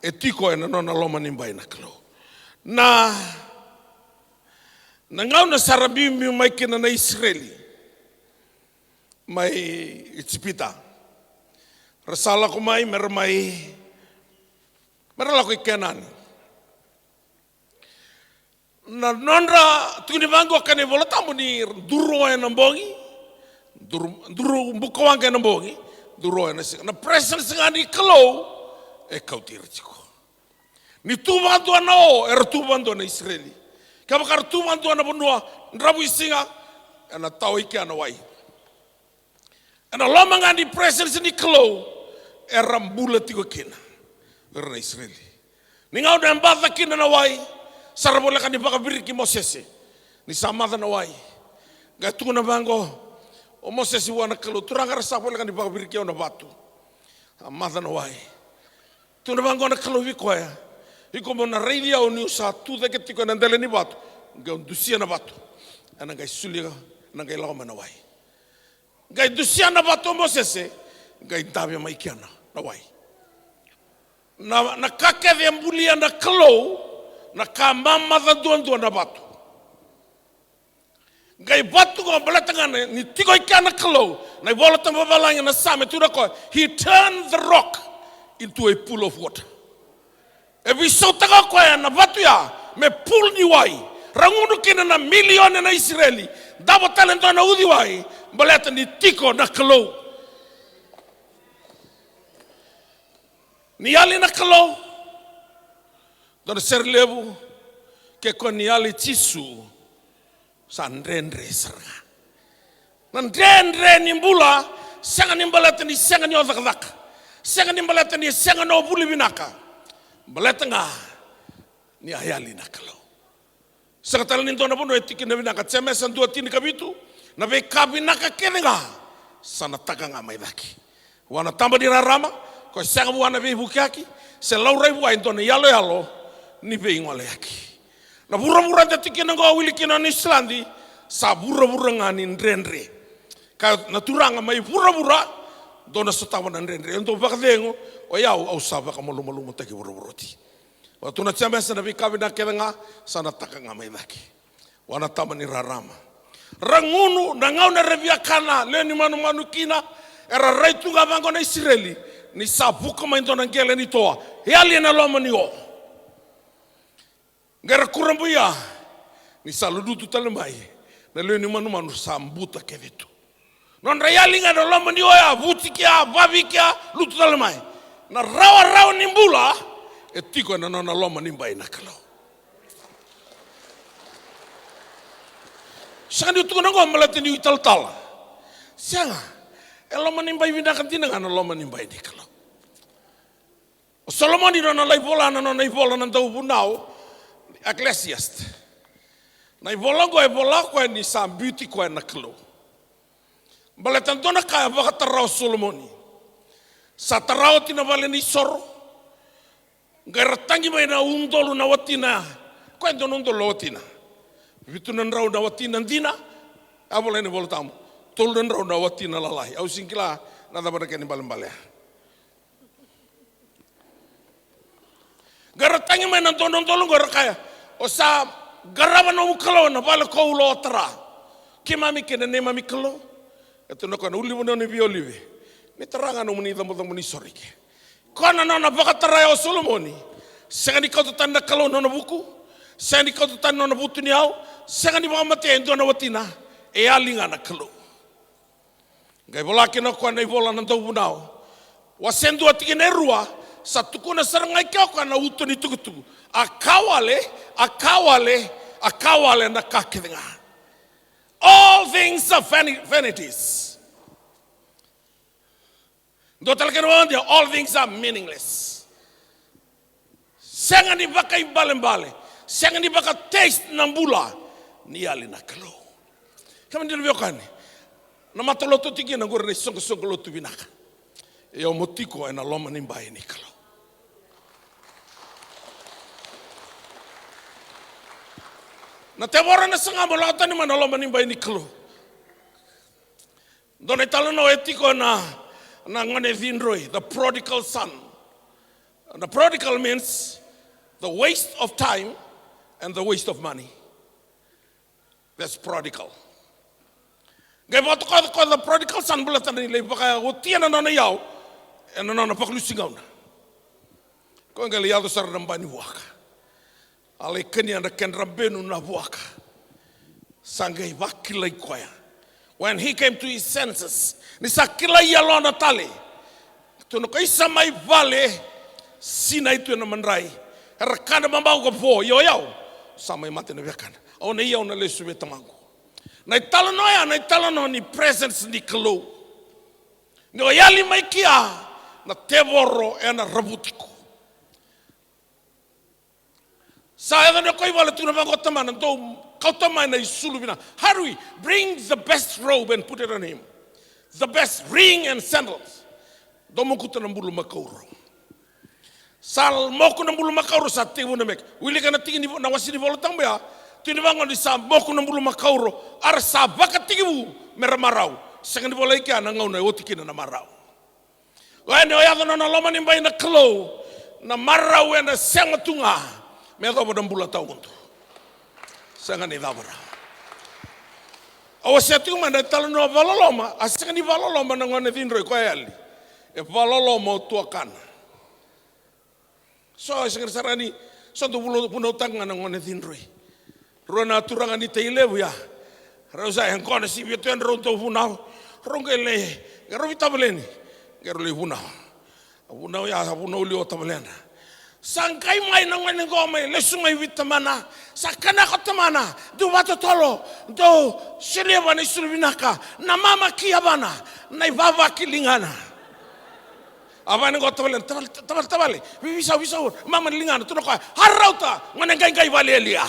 e tiko ena nona loma ni bai na Kalou. Na, na gauna sa ra biubiu mai kina na Isireli mai Ijipita, ra sa lako mai me ra mai, me ra lako i Kenani. Na nodra tukuni vaqo ka na iVola Tabu ni duru oya na bogi, duru, duru buka waqa ena bogi, duru oya na siga. Na presence ga ni Kalou e kauti ira tiko. Ni tu vakadua na o, era tu vakadua na Isireli. Kevaka ra tu vakadua na vanua dravuisiga, ena tawa i kea na wai. Ena loma ga ni presence ni Kalou era bula tiko kina o ira na Isireli. Ni gauna e baca kina na wai, sa ra voleka ni vakaviriki Mosese ni sa maca na wai. Qai tukuna vaqo o Mosese vua na Kalou, Turaga, era sa voleka ni vakaviriki au na vatu. A maca na wai. Tukuna vaqo na Kalou vei koya, iko mo na raici au niu sa tu cake tiko ena dela ni vatu, qai dusia na vatu, ena qai sulia, ena qai lako mai na wai. Qai dusia na vatu o Mosese, qai dave mai kena na wai. Na, na ka kece e bulia na Kalou, na ka mamaca duadua na vatu. Qai vatu qo baleta ga ni tiko i kea na Kalou. Na iVola Tabu vavalagi na Same, tukuna o koya, he turned the rock into a pool of water. E veisautaka o koya na vatu ya me pool ni wai. Ra gunu kina na milioni na Isireli, davo tale e dua na uciwai, baleta ni tiko na Kalou. Ni yali na Kalou, dua na sere levu, ke ko ni yali Jisu, sa dredre sara ga. Na dredre ni bula, sega ni baleta ni sega ni o cakacaka, sega ni baleta ni sega ni o vuli vinaka, baleta ga ni a yali na Kalou. Sega tale ni dua na vanua e tiki na vinaka. Jemesa dua tinikavitu, na veika vinaka kece ga sa na taka ga mai cake. Vua na taba ni rarama, ko e sega vua na veivukiyaki, se laurai vua e dua na iyaloyalo ni veigoleyaki. Na vuravura eda tiko kina oqo, wili kina o Niusiladi, sa vuravura ga ni dredre. Kaya na Turaga mai vuravura, dou na sotava na dredre. Dou vakacegu, o yau, au sa vakamalumalumutaki vuravura oti. Vaka tu na Jemesa, na veika vinaka kece ga sa na taka ga mai cake. Vua na taba ni rarama. Ra gunu, na gauna era via kana lewe ni manumanu kina, era rai tu ga vaqo na Isireli, ni sa vuka mai dua na qele ni toa, yali ena loma ni o. Qai ra kurabuya ni sa lutu tale mai na lewe ni manumanu, sa buta kece tu. Nodra yali ga ena loma ni o ya, vuci kea, vavi kea, lutu tale mai. Na rawarawa ni bula e tiko ena nona loma ni bai na Kalou. Sega niu tukuna oqo baleta niu italatala. Sega. E loma ni bai vinaka dina ga na loma ni bai ni Kalou. O Solomoni, nona lai vola na nona ivola na Dauvunau, Ecclesiastes. Na ivola oqo e vola o koya ni sa biuti koya na Kalou. Baleta dua na ka e vakatara o Solomoni. Sa tara oti na vale ni soro. Qai ra tagi mai na udolu na watina. Koya e dua na udolu na watina. Vitu na drau na watina dina. A vola ena iVola Tabu, tolu na drau na watina lalai. Au sega ni kila na cava na kena ibalebale ya. Qai ra tagi mai na dua na udolu qo, ra kaya, o sa qarava nomu Kalou ena vale ko au lo tara. Keimami kei na neimami Kalou. E tukuna o koya na ulunivanua ni veiolive, ni tara ga nomuni icabocabo ni soro i ke. Koya na nona vakatara ya o Solomoni. Sega ni kauta tani na Kalou na nona vuku. Sega ni kauta tani na nona vutuniyau. Sega ni vakamatea e dua na watina. E yali ga na Kalou. Qai vola kina o koya na ivola na Dauvunau, wase dua tikina e rua, sa tukuna sara ga i ke o koya na uto ni tukutuku. A ka wale, a ka wale, a ka wale na ka kece ga. All things are vani-, vanities. Dua tale kena vakadewa, all things are meaningless. Sega ni vakaibalebale, sega ni vakataste na bula ni yali na Kalou. Kemuni na veiwekani, na matalotu tiko kina qori na isoqosoqo lotu vinaka. Io, mo tiko ena loma ni bai ni Kalou. Na tevoro ena saga mo lako tani mai na loma ni bai ni Kalou. Dua na italanoa e tiko na, na gone cidroi, the prodigal son. The prodigal means the waste of time and the waste of money. That's prodigal. Qai vakatoka o koya the prodigal son baleta ni lai vakaotia na nona iyau ena nona vakalusi gauna. Koya qai lai yaco sara na ba ni vuaka. A lai kania na kedra benu na vuaka. Sa qai vakilai koya. When he came to his senses, ni sa kilai yalona tale. Tukuna o koya, isa mai vale, sinai tu ena madrai. Era kana mamaku ka vo, ia o yau, Sa mai mate na vekana. Au na ia, au na lesu vei tamaqu. Na italanoa ya, na italanoa ni presence ni Kalou. Ni o yali mai kia, na tevoro ena ravuti iko. Sa yaco na koya i vale, tukuna vaqo o tamana, dou kauta mai na isulu vinaka. Hurry, bring the best robe and put it on him. The best ring and sandals. Dou mokuta na bulu makauro. Sa moku na bulu makauro, sa tekivu na meke. Wilika na tiki ni vo-, na wase ni Vola Tabu ya. Tukuni vaqo ni sa moku na bulu makauro, a ra sa vakatekivu me ra marau. Sega ni volai kea na gauna e oti kina na marau. Oya ni o yaco na nona lomanibai na Kalou, na marau ena sema tu ga me yacova na bula tawamudu. Sega ni cava rawa. Au wasea tiko mai na italanoa vakaloloma, a sega ni vakaloloma na gone cidroi koya yali. E vakaloloma o tuakana. So e sega ni sara ni, so dau vunau, vunautaka ga na gone cidroi. Rua na turaga ni Tailevu ya. Rau sa yaqona sivi tu ya, rau dau vunau. Rau qai lai, qai rau veitavaleni. Qai rau lai vunau. A vunau ya, a vunau liwa o tavalena. Sa qai mai na gone qo mai lesu mai vei tamana. Sa kaya ko tamana, dou vakatotolo, dou solia vua na isulu vinaka, na mama ki yavana, na ivava ki ligana. A vaya na qo tavalena, tavale, tavale, tavale, vei, veisau, veisau, mama na ligana, tukuna o koya, a rauta, gone qaiqai vakalialia.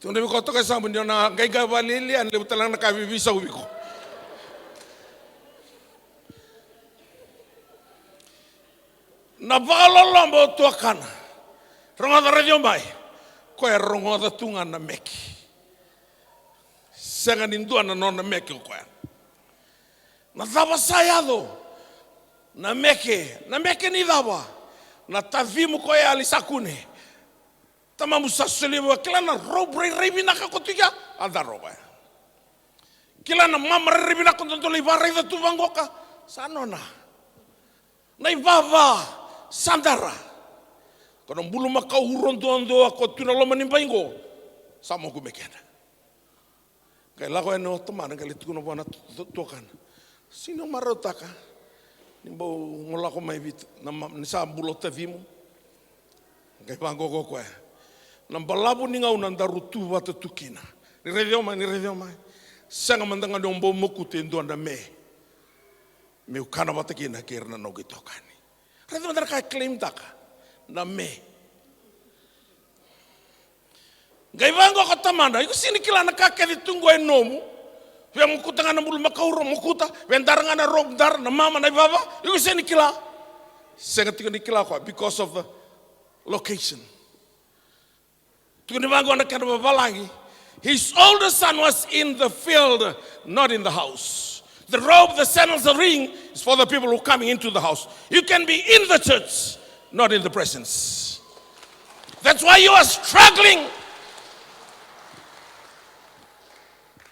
Tukuna vei koya toka e Sabu, ni o na qaiqai vakalialia, ena levu tale ga na ka e veiveisau vei iko. Na vakaloloma o tuakana. Rogoca, raica mai. Koya e rogoca tu ga na meke. Sega ni dua na nona meke o koya. Na cava sa yaco? Na meke, na meke ni cava? Na tacimu koya yali sa kune. Tamamu sa solia vua, kila na robe rairai vinaka ko tu ya, a dara o koya. Kila na mama rairai vinaka ko dodonu lai vakaraica tu vaqoka, sa nona. Na ivava sa dara. Ko na bulumakau uro duadua ko tu na loma ni bai qo, sa moku me kena. Qai lako yani o tamana, qai lai tukuna vua na tu-, tu-, tuakana. Sega ni o marautaka ni bau mo lako mai Viti, na ma-, ni sa bula o tacimu. Qai vaqo ko koya. Na balavu ni gauna daru tu vata tu kina. Ni raici au mai, ni raici au mai. Sega mada ga ni o bau mokuta e dua na me. Meu kana vata kina kei ira na noqu itokani. Raica mada na ka e claim taka. Na me. Qai vaqo ko tamana, iko sega ni kila na ka kece tu qo e nomu. Via mokuta ga na bulumakau uro, mokuta, via dara ga na robe, dara, na mama, na ivava, iko sega ni kila. Sega tiko ni kila o koya, because of the location. Tukuni vaqo na kena vavalagi. His older son was in the field, not in the house. The robe, the sandals, the ring is for the people who are coming into the house. You can be in the church, not in the presence. That's why you are struggling.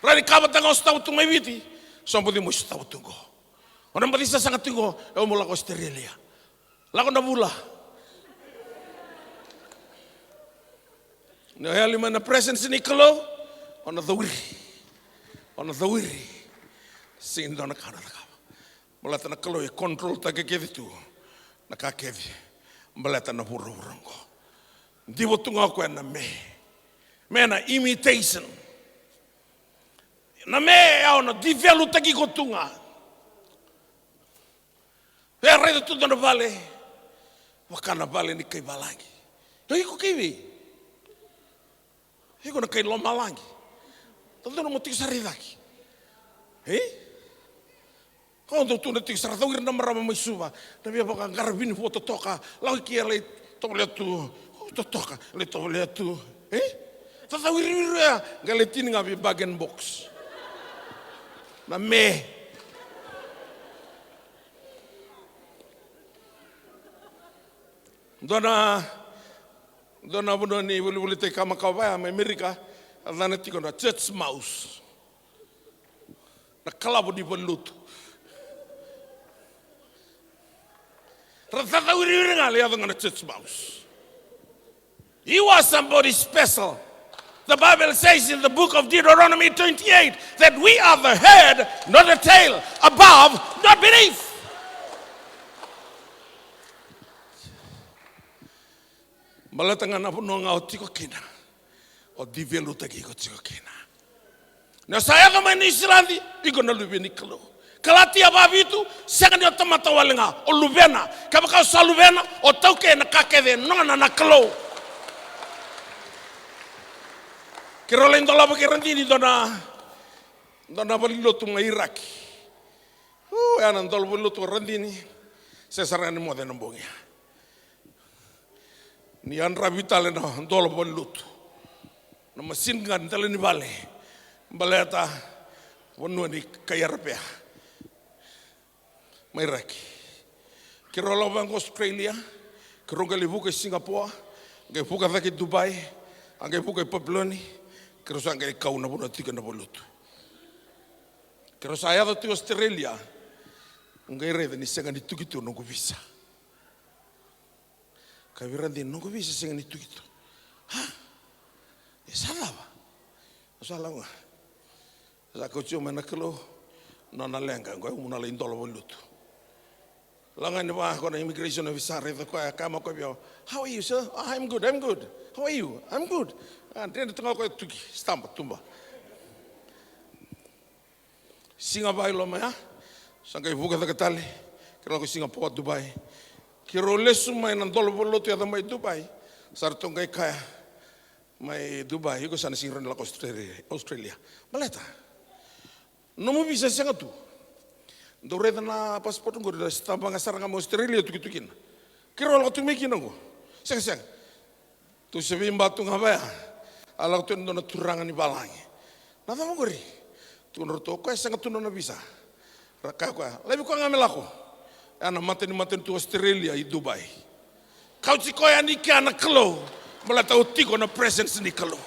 Rani kava taga o sotava tu mai Viti, so bodi mo sotava tu qo. O na bodi sasaga tu qo, e o mo lako Australia. Lako na vula. Ni o yali mai na presence ni Kalou, o na cawiri. O na cawiri. Sega ni dua na ka na cakava. Baleta na Kalou e control taka kece tu na ka kece. Baleta na vuravura oqo. Diva tu ga o koya na me. Me na imitation. Na me e au na divelutaki iko tu ga. E a raica tu dua na vale. Vaka na vale ni kai valagi. Ia iko kai vei? Iko na kai lomalagi. Dodonu mo tiko sara i cake. E? Au dau tu na tiko sara, cau ira na marama mai Suva. Na via vakaqara vini vua totoka. Lako i ke lai tovolea tu. Totoka. Lai tovolea tu. E? Cacau iriiri ya. Qai lai tini ga vei bargain box. Na me. Dua na, dua na vanua ni volivolitaki ka makawa vaya mai Amerika, a cana tiko na church mouse. Na kalavo ni valelotu. Ra cacau iriiri ga, lai yaco ga na church mouse. You are somebody special. The Bible says in the book of Deuteronomy twenty-eight that we are the head, not the tail, above, not beneath. Baleta ga na vanua ga o tiko kina, o developtaki iko tiko kina. Ni o sa yaco mai Niusiladi, iko na luve ni Kalou. Kalatia vavitu, sega ni o tamata wale ga, o luvena. Kevaka o sa luvena, o taukei na ka kece e nona na Kalou. Keirau lai dolava kei Radini dua na, dua na valenilotu mai Iraki. O ya na dola valenilotu o Radini. Sega sara ga ni moce na bogi ya. Ni yadravi tale na dola valenilotu, na machine gun dela ni vale, baleta vanua ni kai Arapea mai Iraki. Keirau lako vaqo Australia, keirau qai lai vuka i Singapore, qai vuka cake i Dubai, a qai vuka i Papiloni. Keirau sa qai kau na vanua tiko na valenilotu. Keirau sa yaco tu i Australia, qai raica ni sega ni tuki tu noqu visa. Ka vei Radini, noqu visa sega ni tuki tu. Ha? E sa cava? Au sa lako ga. Sa kauti au mai na Kalou, nona leqa, qo au na lai dola valenilotu. Lako ga ni vaka ko na immigration officer, raica koya, kaya mai koya vei au, "How are you, sir?" "Ah, I'm good, I'm good." "How are you?" "I'm good." A dredre tu ga koya, tuki, stamp, tuba. Siga va i loma ya, sa qai vuka cake tale, keirau lako i Singapore, Dubai. Keirau lesu mai na dola valenilotu yaco mai Dubai, sa ratou qai kaya mai Dubai, iko sa na sega ni rawa ni lako Australia, Australia. Baleta nomu visa e sega tu. Dou raica na passport qori, na stamp ga sara ga mai Australia, tukituki kina. Keirau lako tu mai kina qo. Sega, sega. Tou se veiba tu ga vaya. A lako tu e dua na turaga ni valagi. Na cava qori? Tukuna ratou, o koya e sega tu nona visa. Ra kaya koya, laivi koya ga me lako. Ya na mata ni matanitu Australia i Dubai. Kauti koya yani kea na Kalou. Baleta o tiko na presence ni Kalou.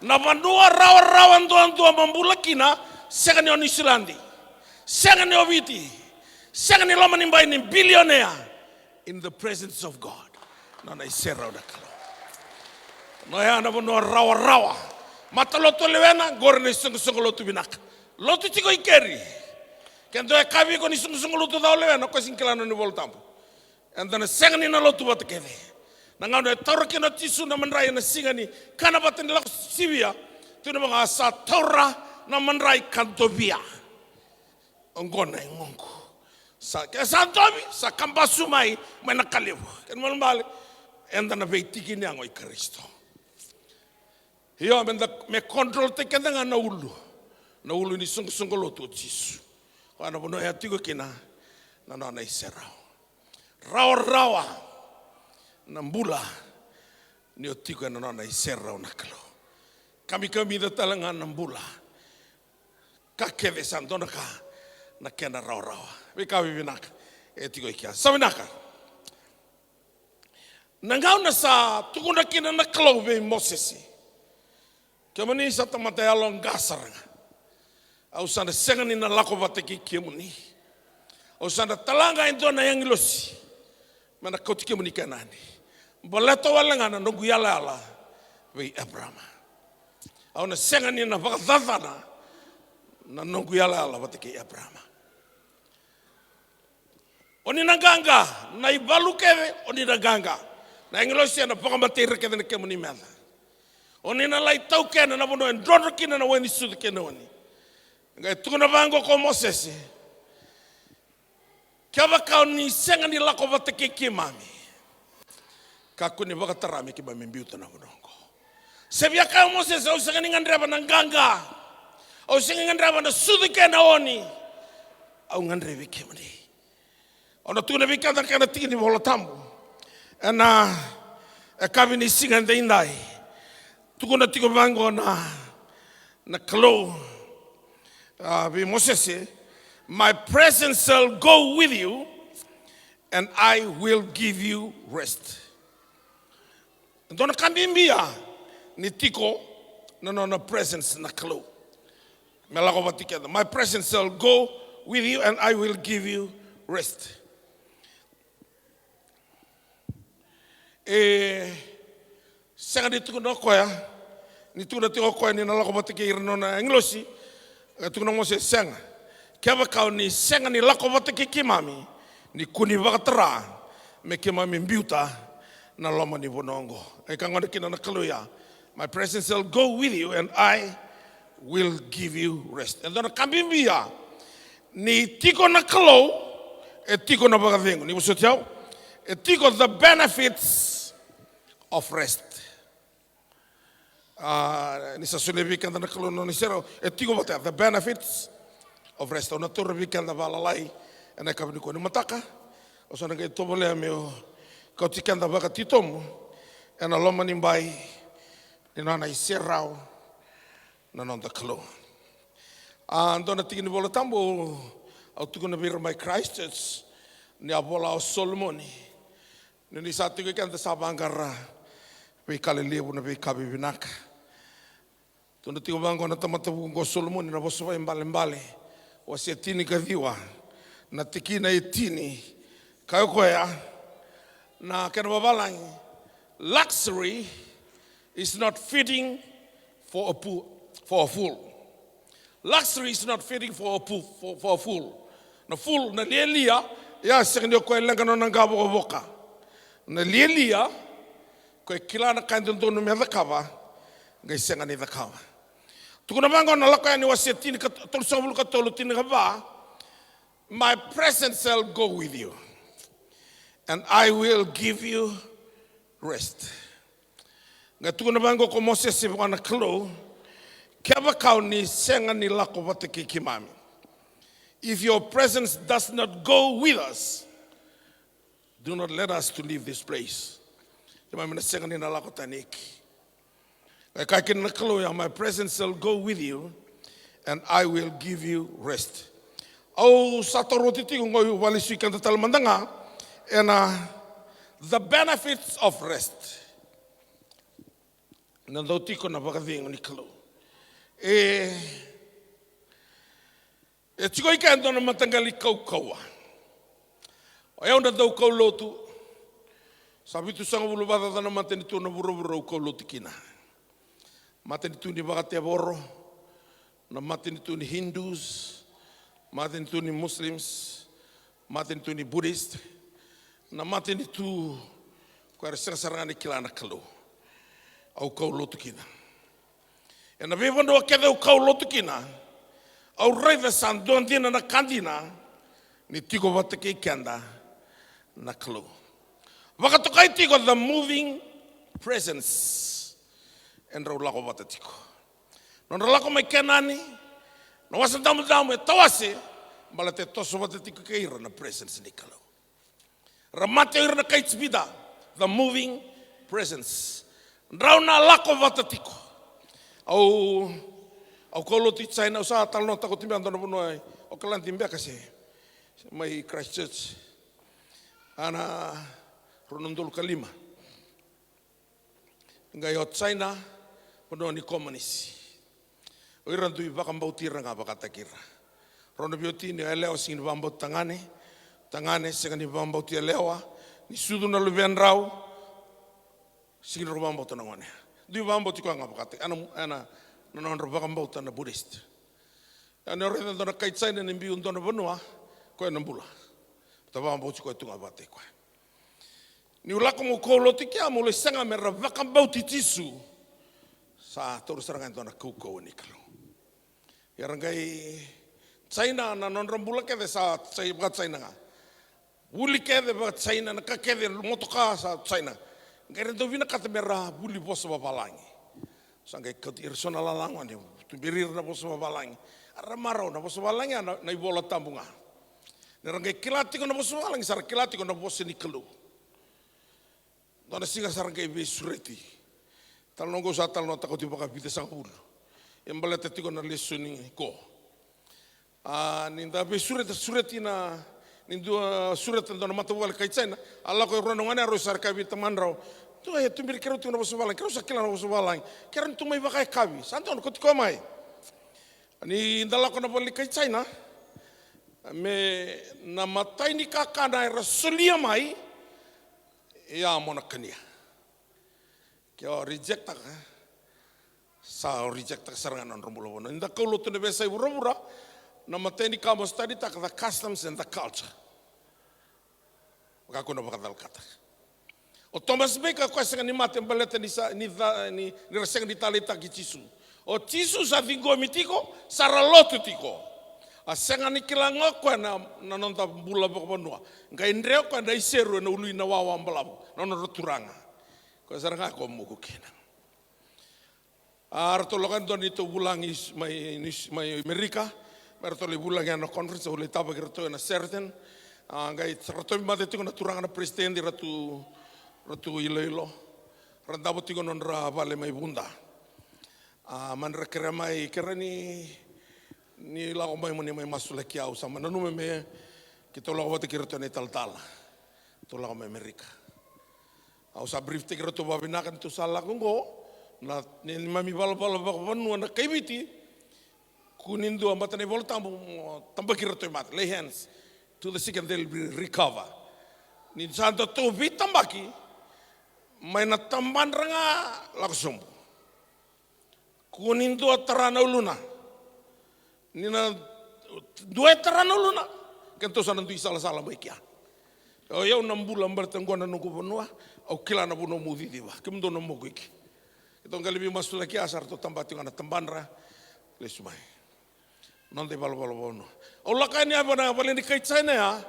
Na vanua rawarawa duadua mo bula kina, sega ni o Niusiladi, sega ni o Viti, sega ni loma ni bai ni bilionea. In the presence of God. Nona iserau na Kalou. Noya na vanua rawarawa. Matalotu o lewena, qori na isoqosoqo lotu vinaka. Lotu tiko i keri. Ke dua e kaya vei iko ni soqosoqo lotu ca o lewena, o koya sega ni kila na nona iVolatabu. Eda na sega ni na lotu vata kece. Na gauna e taura kina o Jisu na madrai ena siga ni kana vata ni Lako Sivia, tukuna vaqo, a sa taura na madrai ka dovia. Oqo na yagoqu. Sa, ke sa dovi, sa kabasu mai, mai na ka levu. Kena ibalebale, eda na veitiki ni yago i Karisito. Io, meda, me control-taki keda ga na ulu. Na ulu ni soqosoqo lotu o Jisu. Koya na vanua e tiko kina na nona iserau. Rawarawa na bula ni o tiko ena nona iserau na Kalou. Kamikamica tale ga na bula. Ka kece sa dua na ka na kena rawarawa. Veika vivinaka e tiko i kea. Sa vinaka. Na gauna sa tukuna kina na Kalou vei Mosese, kemuni sa tamata yaloqa sara ga. Au sa na sega ni na lako vata kei kemuni. Au sa na tala ga e dua na agilosi me na kauti kemuni Kenani. Baleta wale ga na noqu yalayala vei Eparama. Au na sega ni na vakacacana na noqu yalayala vata kei Eparama. O ni na qaqa, na ivalu kece, o ni na qaqa. Na agilosi ena vakamatei ira kece na kemuni meca. O ni na lai taukena na vanua e drodro kina na wai ni sucu kei na oni. Qai tukuna vaqo ko Mosese, kevaka o ni sega ni lako vata kei keimami, kakua ni vakatara me keimami biuta na vanua oqo. Se via kaya o Mosese, au sega ni gadreva na qaqa, au sega ni gadreva na sucu kei na oni, au gadrevi kemuni. Au na tukuna vei keda na kena tiki ni Vola Tabu ena yakavi ni siga edaidai. Tukuna tiko vaqo na, na Kalou, a, vei Mosese, "My presence shall go with you, and I will give you rest." Dua na ka bibi ya ni tiko na nona presence na Kalou. Me lako vata kei keda. "My presence shall go with you and I will give you rest." E sega ni tukuna o koya, ni tukuna tiko o koya ni na lako vata kei ira na nona agilosi. E tukuna o Mosese, sega. Kevaka o ni sega ni lako vata kei keimami, ni kua ni vakatara me keimami biuta na loma ni vanua oqo. E ka gona kina na Kalou ya, "My presence shall go with you and I will give you rest." E dua na ka bibi ya, ni tiko na Kalou, e tiko na vakacegu. Ni vosoti au, e tiko the benefits of rest. A, ni sa solia vei keda na Kalou na nona iserau, e tiko vata ya, the benefits of rest. Au na taura vei keda valalai ena yakavi nikua ni mataka. Au sa na qai tovolea meu kauti keda vakatitobu ena loma ni bai ni nona iserau na noda Kalou. A, dua na tiki ni Vola Tabu au tukuna vei ira mai Christchurch, ni a vola o Solomoni, ni, ni sa tiko i keda sa vaqara veika lelevu, na veika vivinaka. Tukuna tiko vaqo na tamata vuku qo o Solomoni, na Vosa Vakaibalebale, wase tinikaciwa, na tikina e tini. Kaya o koya, na kena vavalagi, "Luxury is not fitting for a pu-, for a fool." Luxury is not fitting for a pu-, for, for a fool. Na fool, na lialia, ia sega ni o koya e leqa na nona qavokavoka. Na lialia, koya e kila na ka e dodonu me cakava, qai sega ni cakava. Tukuna vaqo na Lako Yani wase tini ka, tolusagavulu ka tolu, tinikava, "My presence shall go with you, and I will give you rest." Qai tukuna vaqo ko Mosese vua na Kalou, "Kevaka o ni sega ni lako vata kei keimami, if your presence does not go with us, do not let us to leave this place." Keimami na sega ni na lako tani eke. E kaya kina na Kalou ya, "My presence shall go with you, and I will give you rest." Au sa taura oti tiko qo, au vakalesui keda tale mada ga ena the benefits of rest. Na dau tiko na vakacegu ni Kalou. E, e tiko i ke e dua na mataqali kaukauwa. O yau na dau kaulotu. Sa vitusagavulu vakacaca na matanitu na vuravura au kaulotu kina. Matanitu ni vakatevoro, na matanitu ni Hindus, matanitu ni Muslims, matanitu ni Buddhist, na matanitu ko era sega sara ga ni kila na Kalou. Au kaulotu kina. Ena veivanua kece au kaulotu kina, au raica sa dua dina na ka dina, ni tiko vata kei keda na Kalou. Vakatokai tiko the moving presence. E drau lako vata tiko. Nodra lako mai Kenani, na Wasa Damudamu e tawase, baleta e toso vata tiko kei ira na presence ni Kalou. Ra mate o ira na kai Ijipita, the moving presence. Drau na lako vata tiko. Au, au kaulotu i China, au sa talanoataka oti beka e dua na vanua, Okaladi beka se, se mai Christchurch. Ena rua na udolu ka lima. Qai o China, vanua ni komunisi. O ira dui vakabauti ira ga vakataki ira. Rau na veiwatini, o yalewa sega ni vakabauti tagane, tagane sega ni vakabauti yalewa, ni sucu na luvedrau, sega ni rau vakabauta na gone. Dui vakabauti koya ga vakataki, ena, ena, na nodra vakabauta na Buddhist. Ia ni o raica e dua na kai China ni biu e dua na vanua, koya na bula. Baleta vakabauti koya tu ga vakataki koya. Niu lako meu kaulotu i kea meu lai saga me ra vakabauti Jisu, sa taura sara ga e dua na kaukauwa ni Kalou. Ia ra qai China na nodra bula kece sa Chi-, vaka-China ga. Vuli kece vaka-China, na ka kece, motoka sa China. Qai ra dau vinakata me ra vuli vosa vavalagi. Sa qai kauti ira so na lala gone, tuberi ira na vosa vavalagi. A ra marau na vosa vavalagi, a na, na iVola Tabu ga. Ni ra qai kila tiko na vosa vavalagi, sa ra kila tiko na vosa ni Kalou. Dua na siga sa ra qai veisureti. Talanoa qo sa talanoataka oti vakavica sagavulu. E baleta tiko na lesoni qo. A, ni da veisureta, sureti na, ni dua sureta dua na matavuvale kai China, a lako e rua na gone, a rau sa ra kaya vei tamadrau, "Tua, e tuberi keirau tiko na vosa vavalagi, keirau sa kila na vosa vavalagi. Keirau ni tu mai vakayakavi, sa donu kauti koya mai." Ni da lako na vale ni kai China, me na matai ni kakana era solia mai, ia mo na kania. Ke o rejectaka, sa o rejectaka sara ga na nodra bula vanua. Ni da kaulotu na veiyasai vuravura, na matai ni ka mo studytaka the customs and the culture. Vaka ko na vakacalakata. O Thomas Baker, koya sega ni mate baleta ni sa, ni ca-, ni, ni ra sega ni taleitaki Jisu. O Jisu sa ciqomi tiko, sa ra lotu tiko. A sega ni kila ga o koya na, na noda bula vakavanua. Qai dre o koya na iseru ena ulu i na wawa balavu, na nodra turaga. Koya sara ga ko moku kina. A ratou lako yani dua neitou vulagi mai, mai Amerika, me ratou lai vulagi ena conference, au lai tavaki ratou ena Sheraton. A qai ratou mate tiko na turaga na president, ratou, ratou iloilo. Ra davo tiko nodra vale mai Vuda. A madra kerea mai, kerea ni, ni lako mai mo ni mai masulaki au, sa mai nanuma me keitou lako vata kei ratou ena italatala. Tou lako mai Amerika. Au sa brief taki ratou vavinaka ni tou sa lako qo, na neimami valavala vakavanua na kai Viti. Kua ni dua, baleta na iVola Tabu, mo tabaki ratou i mate. Lay hands to the sick and they'll be recover. Ni sa datou veitabaki, mai na tabadra ga lako sobu. Kua ni dua tara na uluna. Ni na dua e tara na uluna, kedatou sa na dui salasala mai kea. O yau na bula baleta qo na noqu vanua, au kila na vanua meu ciciva. Kemudou na moku iki. Keitou qai lai veimasulaki, a sa ratou taba tiko ga na tabadra. Lesu mai. Noda ivalavala vanua. Au lako yani ya vua na vale ni kai China ya,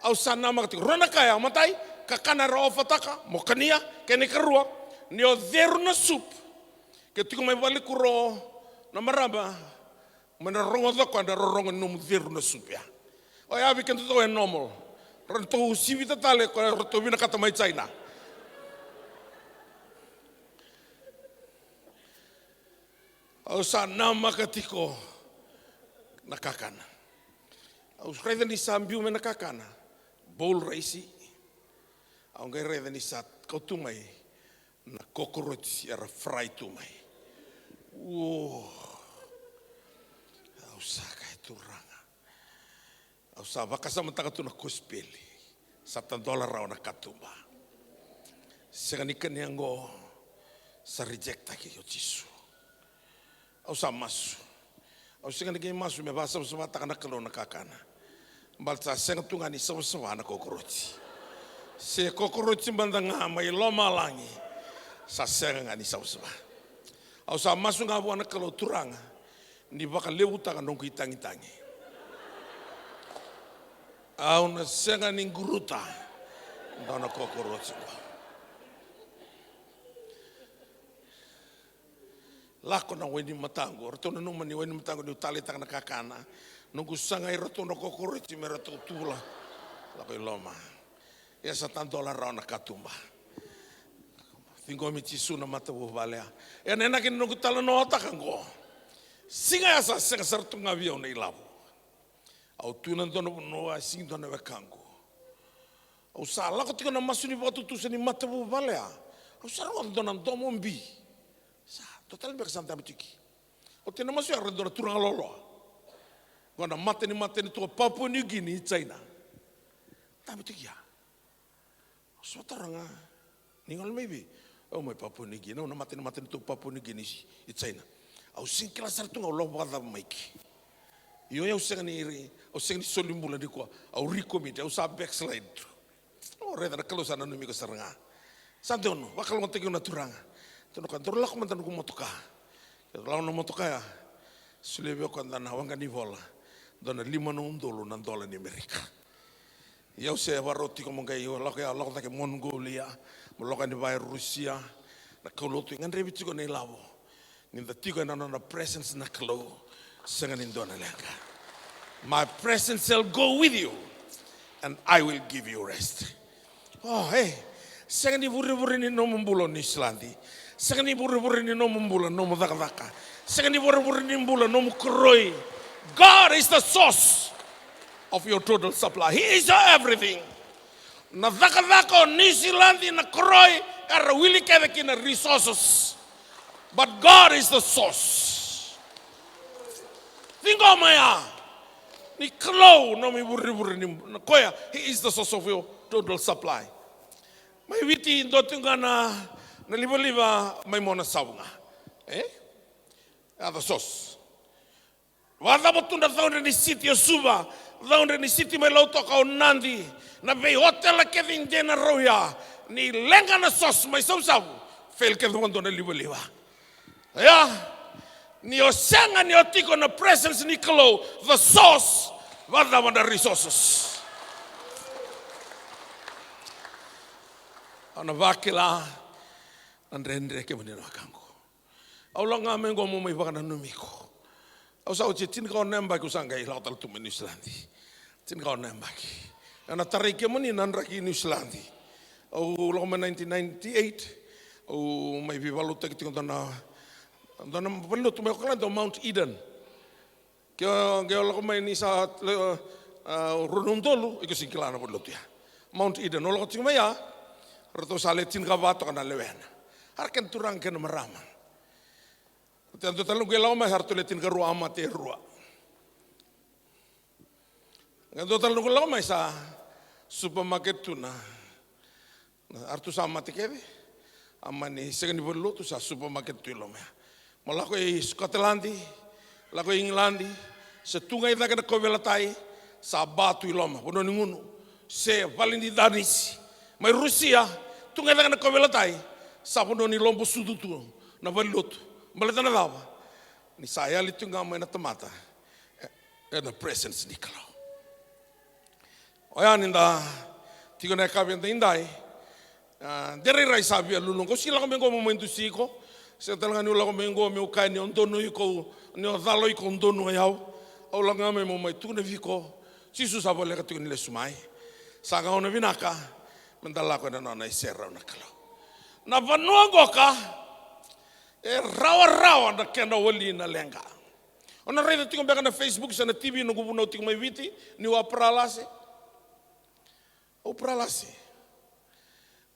au sa namaka tiko. Rua na ka ya, matai, kakana era ofataka mo kania, kena ikarua, ni o ceru na soup. Ke tiko mai valenikuro na marama, mai na rogoca koya na rorogo ni nomu ceru na soup ya. O ya vei kedatou e normal. Ratou sivita tale ko ratou vinakata mai China. Au sa namaka tiko na kakana. Au raica ni sa biu mai na kakana, bowl raisi. Au qai raica ni sa kau tu mai na cockroach era fry tu mai. Uo. Au sa kaya, Turaga, au sa vakasamataka tu na kosipeli. Sa tadola rawa na katuba. Sega ni kania qo, sa reject taki o Jisu. Au sa masu. Au sega ni qai masu me vakasavasavataka na Kalou na kakana. Baleta sa sega tu ga ni savasava na cockroach. Se cockroach mada ga mai lomalagi, sa sega ga ni savasava. Au sa masu ga vua na Kalou, Turaga, ni vakalevutaka noqu itagitagi. Au na sega ni quruta dua na cockroach qo. Lako na wainimataqu, ratou nanuma ni wainimataqu niu taleitaka na kakana. Noqu sagai ratou na cockroach me ratou tuvula. Lako i loma. Ia sa tadola rawa na katuba. Ciqomi Jisu na matavuvale ya. Ia na inaki ni noqu talanoataka qo, siga ya sa sega sara tu ga vei au na ilavo. Au tu ena dua na vanua, e sega ni dua na wekaqu. Au sa lako tiko na masu ni vakatutusa ni matavuvale ya. Au sa rogoca dua na domo bi. Sa dua tale beka sa dabe tiko. Au tei na masu ya, raica dua na turaga loaloa. Qo na matanitu, matanitu o Papua New Guinea i China. Dabe tiko ya. Au sa taro ga, ni gole mai vei? Au mai Papua New Guinea, au na matanitu, matanitu o Papua New Guinea i China. Au sega ni kila sara tu ga au lako vakacava mai ke. Io, au sega ni, au sega ni soli bula nikua. Au recommit, au sa backslide tu. O, raica na Kalou sa nanumi iko sara ga. Sa donu, vakalougatataki iko na Turaga. Tukuna o koya, daru lako mada noqu motoka. Keirau lako na motoka ya. Solia vei au o koya dua na waqa ni vola. Dua na lima na udolu na dola ni Amerika. Ia au se vakarau tiko mo qai lako ya, lako cake Mongolia, mo lako yani vaka e Rusia. Na kaulotu e gadrevi tiko na ilavo. Ni da tiko ena nona presence na Kalou, sega ni dua na leqa. My presence shall go with you, and I will give you rest. O, e, sega ni vurevure ni nomu bula o Niusiladi. Sega ni vurevure ni nomu bula nomu cakacaka. Sega ni vurevure ni bula nomu koroi. God is the source of your total supply. He is your everything. Na cakacaka o Niusiladi, na koroi, era wili kece ki na resources. But God is the source. Ciqoma ya. Ni Kalou nomu ivurevure ni, na koya, He is the source of your total supply. Mai Viti, dua tu ga na, na livaliva mai Monasavu ga. E? Other source. Vakacava tu na caudre ni siti o Suva, Caudre ni siti mai Lautoka, o Nadi, na veiotela kece i Dena Rauya, ni leqa na source mai Savusavu, fail kece vakadua na livaliva. Ia, ni o sega ni o tiko na presence ni Kalou, the source, vakacava na resources? Au na vakila na dredre kemuni na wekaqu. Au lako ga mai qo meu mai vakananumi iko. Au sa oti e tinikaono na yabaki au sa qai lako tale tu mai Niusiladi. Tinikaono na yabaki. Au na tarai kemuni na draki i Niusiladi. Au lako mai nineteen ninety-eight. Au mai veivakalotutaki tiko dua na, dua na valenilotu mai Okaladi, o Mount Eden. Ke o, ke o lako mai ni sa, e, a, rua na udolu, iko sega ni kila na valenilotu ya. Mount Eden, o lako tiko mai ya, ratou sa le tinikava toka na lewena. A ra kena turaga kei na marama. Ratou dua tale noqu lako mai, sa ratou le tinikarua, a mate e rua. Ke dua tale noqu lako mai sa supermarket tu na, na, a ratou sa mate kece. A mani sega ni valenilotu, sa supermarket tu i loma ya. Mo lako i Scotland, lako i England, se tu ga i cake na kauveilatai, sa ba tu i loma, vanua ni gunu, se vale ni danisi. Mai Rusia, tu ga i cake na kauveilatai, sa vanua ni lobo sucu tu na valenilotu. Baleta na cava? Ni sa yali tu ga mai na tamata e, ena presence ni Kalou. Oya ni da tiko na yakavi edaidai, a, de rairai sa via luluqa. Au sega ni lako mai qo meu mai dusi iko. Sega tale ga niu lako mai qo meu kaya ni o donu iko, ni o calo iko, o donu o yau. Au lako ga mai meu mai tukuna vei iko, Jisu sa voleka tiko ni lesu mai. Sa gauna vinaka meda lako ena nona iserau na Kalou. Na vanua qoka e rawarawa na kena wali na leqa. O na raica tiko beka na Facebook se na T V, noqu vunau tiko mai Viti, niu a paralasi. Au paralasi.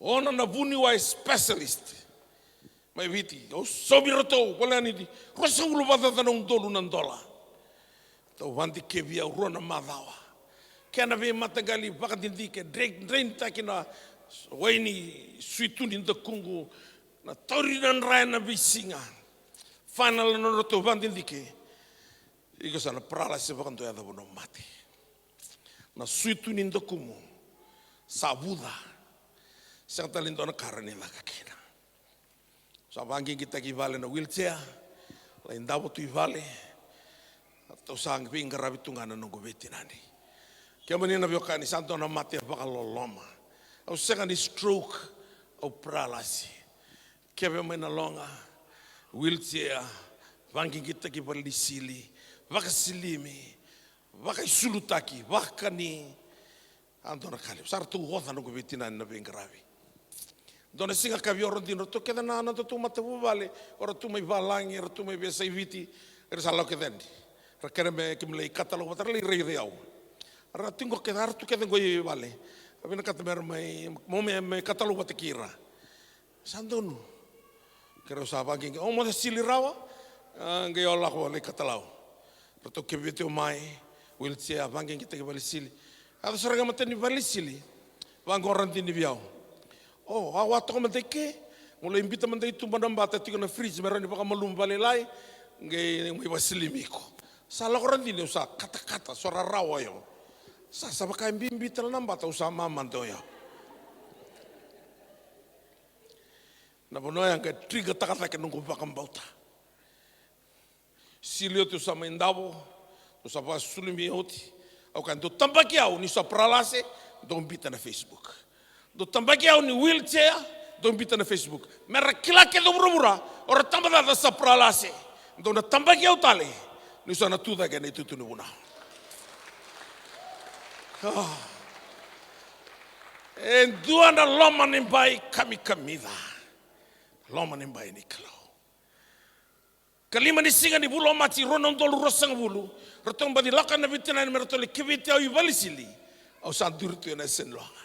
Ono na vuniwai specialist mai Viti. Au saumi iratou, voleka ni ruasagavulu vakacaca na udolu na dola. Ratou vakadikevi au rua na macawa. Kena veimataqali vakadidike, drain, draintaki na wai ni suitu ni dakuqu, na tauri na dra ena veisiga. Final na nodratou vakadidike. Iko sa na paralasi vakadua, yacova na mate. Na suitu ni dakumu sa vuca. Sega tale ni dua na ka rawa ni caka kina. Sa vaqigitaki i vale na wheelchair, lai davo tu i vale. Ratou sa veiqaravi tu ga na noqu veitinani. Kemuni na veiwekani, sa dua na mate vakaloloma. Au sega ni stroke, au paralasi. Keve mai na loga, wheelchair, vaqigitaki valenisili, vakasilimi, vakaisulutaki, vakani. A dua na ka levu. Sa ratou oca noqu veitinani na veiqaravi. Dua na siga ka via oro dina, ratou kece na, na nodatou matavuvale, o ratou mai valagi, o ratou mai veiyasai Viti, era sa lako kece yani. Ra kere me keimami lai katalau vata, ra lai raici au. Ra tiko kece, a ratou kece qo i vale. A vinakata me ra mai, mo me, me katalau vata kei ira. Sa donu. Keirau sa vaqeqe, o moce sili rawa, a, qai o lako lai katalau. Ratou keveti au mai, wheelchair, vaqeqetaki valenisili. A yaco sara ga matai ni valenisili, vaqo Radini vei au. O, a wa toka mada i ke, mo lai bita mada i tuba na bata tiko na fridge, me rawa ni vakamalumu vakalailai, qai mai vakasilimi iko. Sa lako Radini, au sa katakata, so rarawa oya. Sa, sa vaka e bibi tale na bata, au sa mamada oya. Na vanua ya qai trigger-taka cake noqu vakabauta. Sili oti au sa mai davo, au sa vakasulumi oti. Au kaya, dou tabaki au ni sa paralase, dou bita na Facebook. Dou tabaki au ni wheelchair, dou bita na Facebook. Me ra kila kece o vuravura, o ra tabacakacaka sa paralase. Dou na tabaki au tale, niu sa na tu cake ena itutu ni vunau. Ah. E dua na loma ni bai kamikamica. Loma ni bai ni Kalou. Ka lima ni siga ni vula o Maji rua na udolu ruasagavulu, ratou baci lako na veitinani me ratou lai keveti au i valenisili. Au sa duri tu ena yasa ni loga.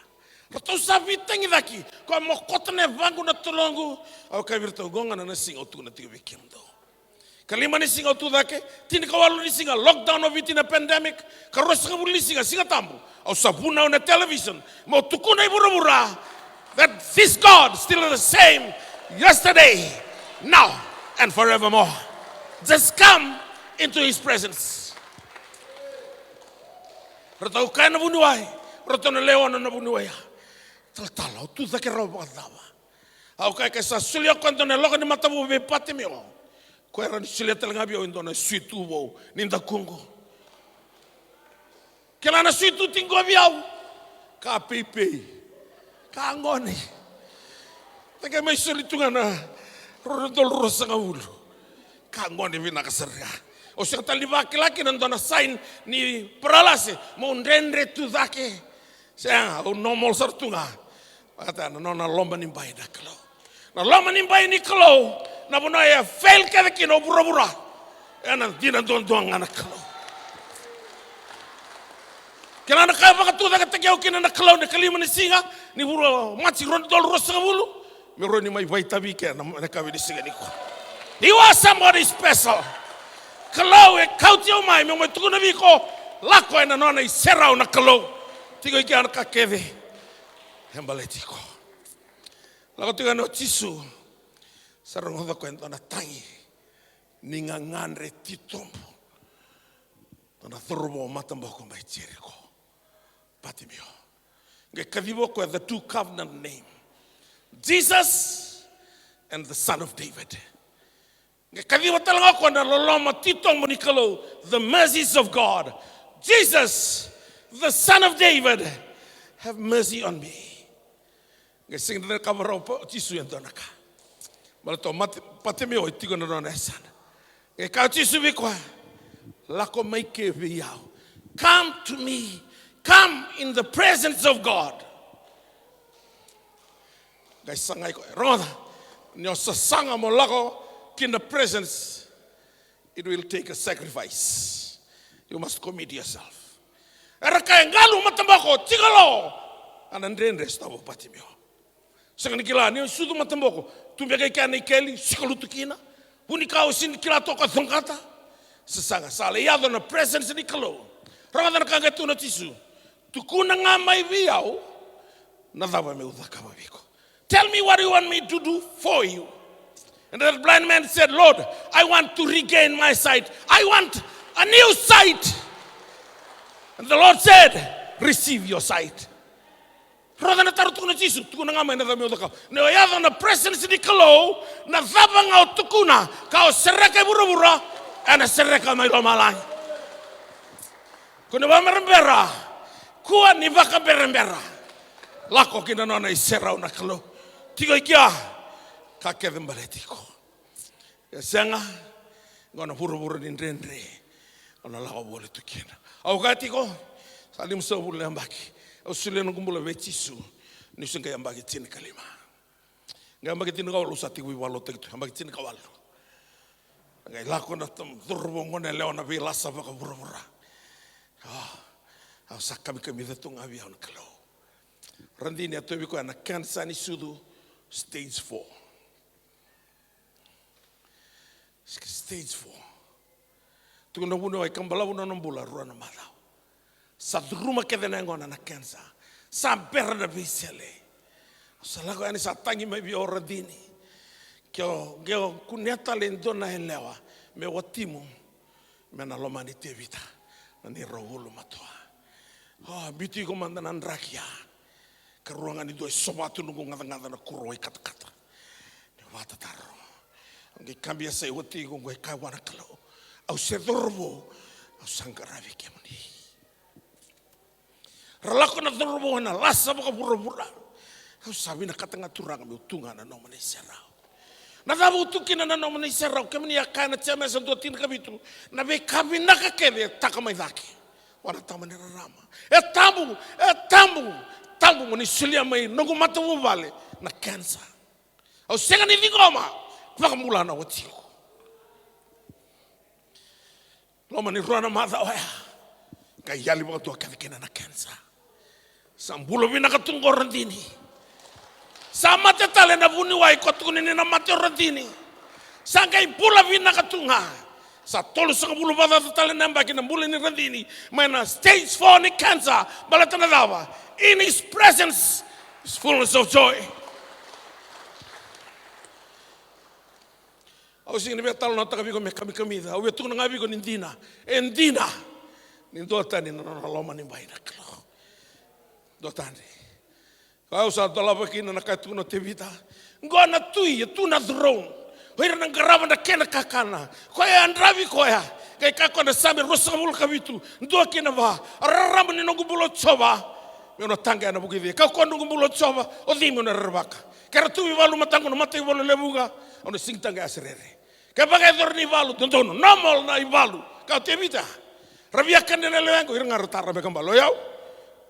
Ratou sa veitagicaki, koya mokota na yavaqu na toloqu. Au kaya vei iratou, qo ga na siga au tukuna tiko vei kemudou. Ka lima ni siga au tu cake, tinikawalu ni siga lockdown o Viti na pandemic, ka ruasagavulu ni siga Siga Tabu. Au sa vunau ena television, meu tukuna i vuravura that this God still the same yesterday, now, and forevermore. Just come into his presence. Ratou kaya na vuniwai, ratou na lewe ono na vuniwai ya, talatala, au tu cake rawa vakacava? Au kaya, ke sa solia o koya e dua na yaloka ni matavuvu vei Patimeo, koya e rawa ni solia tale ga vei au e dua na suitu vou ni dakuqu. Kila na suitu tiko vei au, ka peipei, ka gone. Teke mai soli tu ga na rua na udolu ruasagavulu. Ka gone vinaka sara ya. Au sega tale ni vakila kina e dua na sign ni paralase, meu dredre tu cake. Sega, au normal sara tu ga. Vata na nona loma ni bai na Kalou. Na loma ni bai ni Kalou, na vanua e fail kece kina o vuravura, ena dina duadua ga na Kalou. Kila na ka e vakatucaketaki au kina na Kalou na ikalima ni siga ni vula o Maji rua na udolu ruasagavulu, meu rawa ni mai vakaitavi eke na, na yakavi ni siga nikua. You are somebody special. Kalou e kauti au mai meu mai tukuna vei iko, lako ena nona iserau na Kalou. Tiko i kea na ka kece e baleti iko. Lako tiko yani o Jisu, sa rogoca o koya e dua na tagi ni gagadre titobu. Dua na cauravou mataboko mai Jeriko, Patimeo. Qai kaciva o koya, the two covenant name, Jesus and the Son of David. Qai kaciva tale ga o koya na loloma titobu ni Kalou, the mercies of God. Jesus, the Son of David, have mercy on me. Qai sega ni cakava rawa o Jisu e dua na ka. Baleta o Mate-, Patimeo e tiko na nona yasana. Qai kaya o Jisu vei koya, lako mai ke vei au. Come to me. Come in the presence of God. Qai sagai koya. Rogoca, ni o sasaga mo lako ki na presence, it will take a sacrifice. You must commit yourself. Era kaya, galu mataboko, tiko lo. A na dredre sotava o Patimeo. Sega ni kila ni sucu mataboko, tu beka i kea na ikeli, sikalutu kina. Vunikau, sega ni kila toka, cogata. Sasaga, sa lai yaco na presence ni Kalou. Rogoca na ka qai tukuna o Jisu. Tukuna ga mai vei au na cava meu cakava vei iko. Tell me what you want me to do for you. And that blind man said, Lord, I want to regain my sight. I want a new sight. And the Lord said, receive your sight. Rogoca na taro tukuna o Jisu, tukuna ga mai na cava meu cakava. Ni o yaco na presence ni Kalou, na cava ga o tukuna, ka o sereka e vuravura, ena sereka mai lomalagi. Kua ni vakaberabera, kua ni vakaberabera. Lako ki na nona iserau na Kalou. Tiko i kea, ka kece baleti iko. E sega, qo na vuravura ni dredre, o na lako voli tu kina. Au kaya tiko, sa limasagavulu na yabaki au solia noqu bula vei Jisu, niu se qai yabaki tinikalima. Qai yabaki tinikawalu au sa tiko veivakalotutaki tu, yabaki tinikawalu. Qai lako na cauravou gone yalewa na veilasa vakavuravura. O, au sa kamikamica tu ga vei au na Kalou. Radini a tauvi koya na kenisa ni sucu, stage four. Stage four. Tukuna na vuniwai ka balavu na nona bula rua na macawa. Sa curuma kece na yagona na kenisa. Sa bera na veisele. Sa lako yani sa tagi mai vei au, Radini. Ke o, ke o kunea tale e dua na yalewa me watimu, me na lomani Tevita na neirau ulumatua. O, biuti iko mada na draki ya. Karua ga ni dua e sova tu noqu gacagaca na kuro wai katakata. Ni vakatataro. Au qai kabia sa i wati iko qai kaya vua na Kalou. Au se cauravou. Au sa qaravi kemuni. Ra lako na cauravou ena lasa vakavuravura. Au sa vinakata ga Turaga meu tu ga na nomuni serau. Na cava au tu kina na nomuni serau? Kemuni a kaya na Jemesa dua tinikavitu. Na veika vinaka kece e taka mai cake. Vua na tama ni rarama. E tabu, e tabu, tabu mo ni solia mai noqu matavuvale na kenisa. Au sega ni ciqoma, vakabula na watiqu. Loma ni rua na macawa oya, qai yali vakadua kece kina na kenisa. Sa bula vinaka tu qo Radini. Sa mate tale na vuniwai ko tukuni ni na mate o Radini. Sa qai bula vinaka tu ga. Sa tolusagavulu vakacaca tale na yabaki na bula ni Radini mai na stage four ni kenisa. Baleta na cava? In his presence is fullness of joy. Au sega ni via talanoataka vei iko me kamikamica, au via tukuna ga vei iko ni dina. E dina. Ni duatani na nona loma ni bai na Kalou. Duatani. Ka au sa dolava kina na ka e tukuna o Tevita. Qo na tui e tu na throne. O ira na qarava na kena kakana. Koya e yadravi koya. Qai kaya koya na Same ruasagavulu ka vitu, dua ki na va. A rarama ni noqu bula o Jiova, meu na taqeya na vukici. Ka koya noqu bula o Jiova, o cei meu na rerevaka? Ke ra tu veivalu mataqu na mataivalu levu ga, au na sega ni taqeya se rere. Kevaka e coro na ivalu, dodonu, normal na ivalu. Ka o Tevita, ra via kania na lewe qo, ira ga ra tara me kabalo. O yau,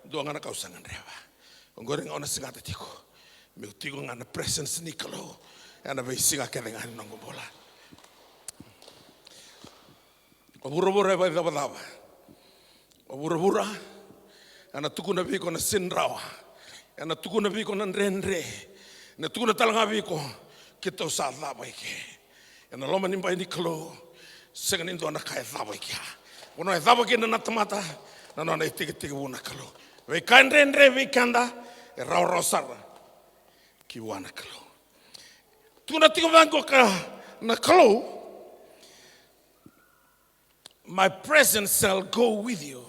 dua ga na ka au sa gadreva. Oqori ga au na segata tiko. Meu tiko ga na presence ni Kalou ena veisiga kece ga ni noqu bula. O vuravura e vakaicavacava. O vuravura ena tukuna vei iko na sega ni rawa. Ena tukuna vei iko na dredre. Ena tukuna tale ga vei iko, keitou sa cava i ke. Ena loma ni bai ni Kalou, sega ni dua na ka e cava i kea. Vanua e cava kina na tamata, na nona itekitekivu na Kalou. Veika e dredre vei keda, e rawarawa sara ki vua na Kalou. Tukuna tiko vaqo ka na Kalou, "My presence shall go with you,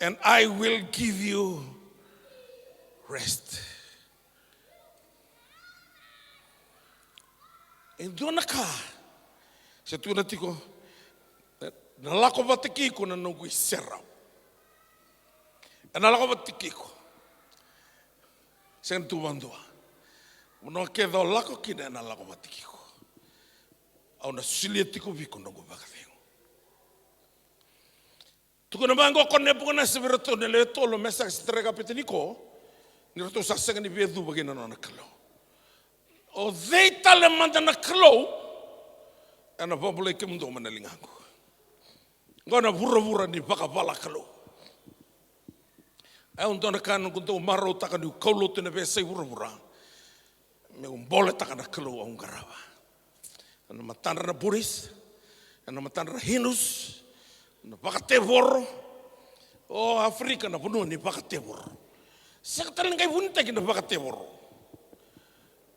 and I will give you rest." E dua na ka, se tukuna tiko, na lako vata kei iko na noqu iserau. Ena lako vata kei iko. Sega ni tu vadua. Vanua kece o lako kina ena lako vata kei iko. Au na solia tiko vei iko noqu vakacegu. Tukuna vaqo ko Nepukanesa vei iratou na lewe tolu, o Mesaka, Setareka, Apetiniko, ni ratou sa sega ni via cuva kina na nona Kalou. O cei tale mada na Kalou ena vakabulai kemudou mai na ligaqu? Qo na vuravura ni vakavala Kalou. Au dua na ka noqu dau marautaka niu kaulotu ena veiyasai vuravura, meu boletaka na Kalou au qarava. Ena matadra na Buddhist, ena matadra na Hindus, na vakatevoro. O Africa na vanua ni vakatevoro. Sega tale ni qai vunitaki na vakatevoro.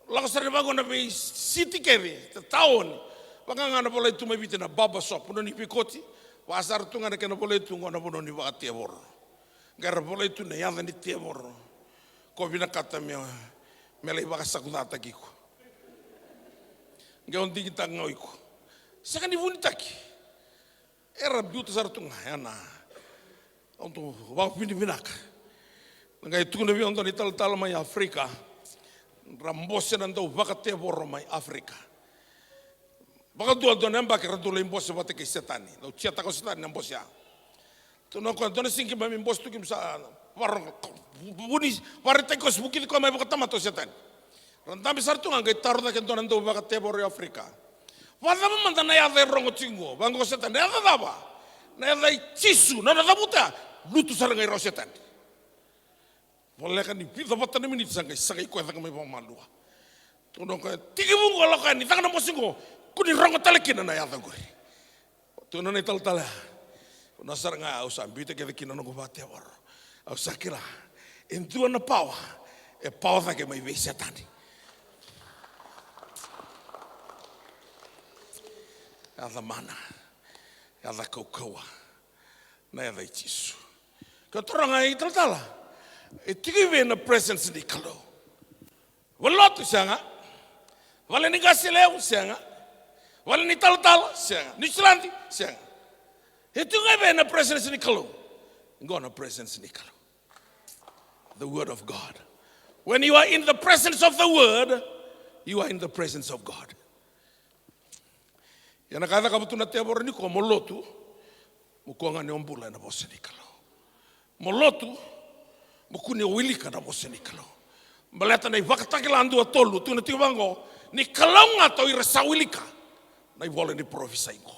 Lako sara vaqo na veisiti kece, ta taoni. Vaka ga na volai tu mai Viti na barber shop, vanua ni veikoti. Vaka sara tu ga na kena volai tu qo na vanua ni vakatevoro. Qai ra volai tu na yaca ni tevoro. Ko vinakata me, me lai vakasakucataki iko. Qai o digitaka ga o iko. Sega ni vunitaki. Era biuta sara tu ga, ena, au dau vakavinavinaka. Na qai tukuna vei au dua na italatala mai Africa, ra bose na dau vakatevoro mai Africa. Vakadua dua na yabaki ra dau lai bose vata kei Setani. Dau jiataka o Setani na bose ya. Tukuna o koya, dua na siga keimami bose tu keimami sa vakarogo, vu-, vu-, vuni, vakaraitaki koya se vukici koya mai vakatamata o Setani. Ra dabe sara tu ga qai taro cake e dua na dau vakatevoro e Africa. Vakacava mada na yaca e rogo tiko qo? Vaqo o Setani, na yaca cava? Na yaca i Jisu, na nona cavuta, lutu sara ga i ra o Setani. Voleka ni vica vata na miniti sa qai sagai koya cake mai vakamalua. Tukuna o koya, tekivu qo, lako yani, caka na bose qo, kua ni rogo tale kina na yaca qori. Tukuna na italatala ya, vanua sara ga au sa biuta kece kina noqu vakatevoro. Au sa kila, e dua na pawa, e pawa cake mai vei Setani. Yaca mana, yaca kaukauwa, na yaca i Jisu. Ke o taroga na italatala, e tiko i vei na presence ni Kalou? Valelotu, sega. Vale ni qase levu, sega. Vale ni talatala, sega. Niusiladi, sega. E tiko ga i vei na presence ni Kalou? Qo na presence ni Kalou. The word of God. When you are in the presence of the word, you are in the presence of God. Ia na ka e cakava tu na tevoro nikua, mo lotu, mo kua ga ni o bula ena vosa ni Kalou. Mo lotu, mo kua ni o wilika na vosa ni Kalou. Baleta na iVakatakila dua tolu, tukuna tiko vaqo, ni kalougata o ira sa wilika na ivola ni parofisai qo.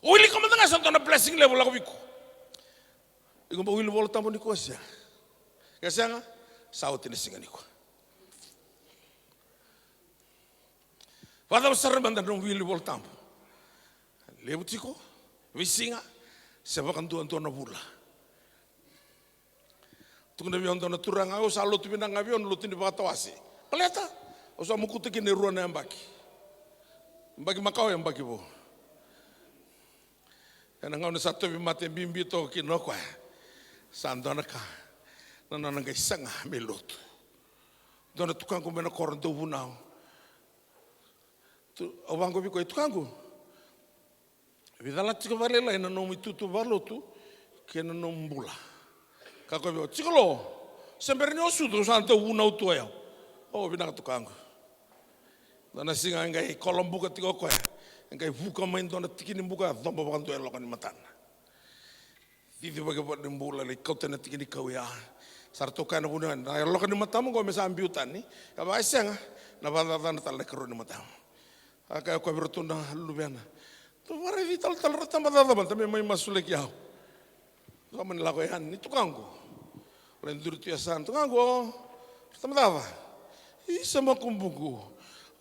O wilika mada ga sa dua na blessing levu lako vei iko. Iko bau wili Vola Tabu nikua se sega? Ke sega, sa oti na siga nikua. Vakacava sara mada na nomu wili Vola Tabu? Levu tiko, veisiga, se vakaduadua na vula. Tukuna vei au dua na turaga, au sa lotu vinaka ga vei au na lotu ni vakatawase. Baleta au sa mokuta kina e rua na yabaki. Yabaki makawa, yabaki vou. Ena gauna sa tauvimate bibi toka kina o koya, sa dua na ka na nona qai saga me lotu. Dua na tukaqu mai na koro dau vunau. Tu, au vaqo vei koya, tukaqu, veicala tiko vakalailai na nomu itutu vakalotu kei na nomu bula. Kaya o koya vei au, tiko lo, se bera ni o sucu o sa dau vunau tu o yau. O, vinaka tukaqu. Dua na siga e qai kolobuka tiko o koya, e qai vuka mai dua na tiki ni buka, coba vakadua e loka ni matana. Cicivaki vale ni bula, lai kauta na tiki ni kau ya. Sa ratou kaya na vuniwai, na loka ni matamu oqo me sa biu tani. Kaya vaka e sega, na vakacacana tale na ikarua ni matamu. A kaya o koya vei iratou na luvena, tou vakaraici talatala, ra tabacakacaka mada me mai masulaki au. Sa mani lako yani, ni tukaqu. Lai duri tu e yasana, tukaqu, o, ra tabacakacaka. Isa makubuqu,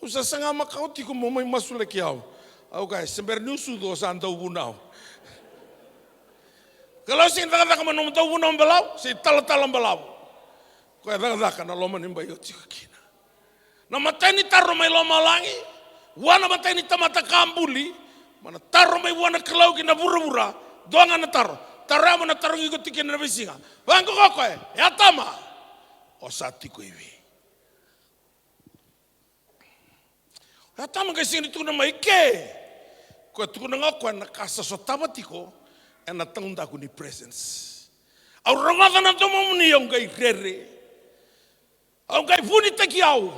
au sa saga makawa tiko mo mai masulaki au. Au kaya, se bera niu sucu o sa dau vunau. Kalou sega ni cakacaka mai na nomu dau vunau balavu se italatala balavu. Koya e cakacaka na loma ni bai o tiko kina. Na imatai ni taro mai lomalagi, vua na imatai ni tamata ka buli, mai na taro mai vua na Kalou ki na vuravura, dua ga na taro. Taro ya mo na tarogi iko tiko kina ena veisiga. Vaqo o koya, e Atama, o sa tiko i vei? O Atama qai sega ni tukuna mai ke. Koya tukuna ga o koya na ka sa sotava tiko ena taudaku ni presence. Au rogoca na domomuni, au qai rere. Au qai vunitaki au,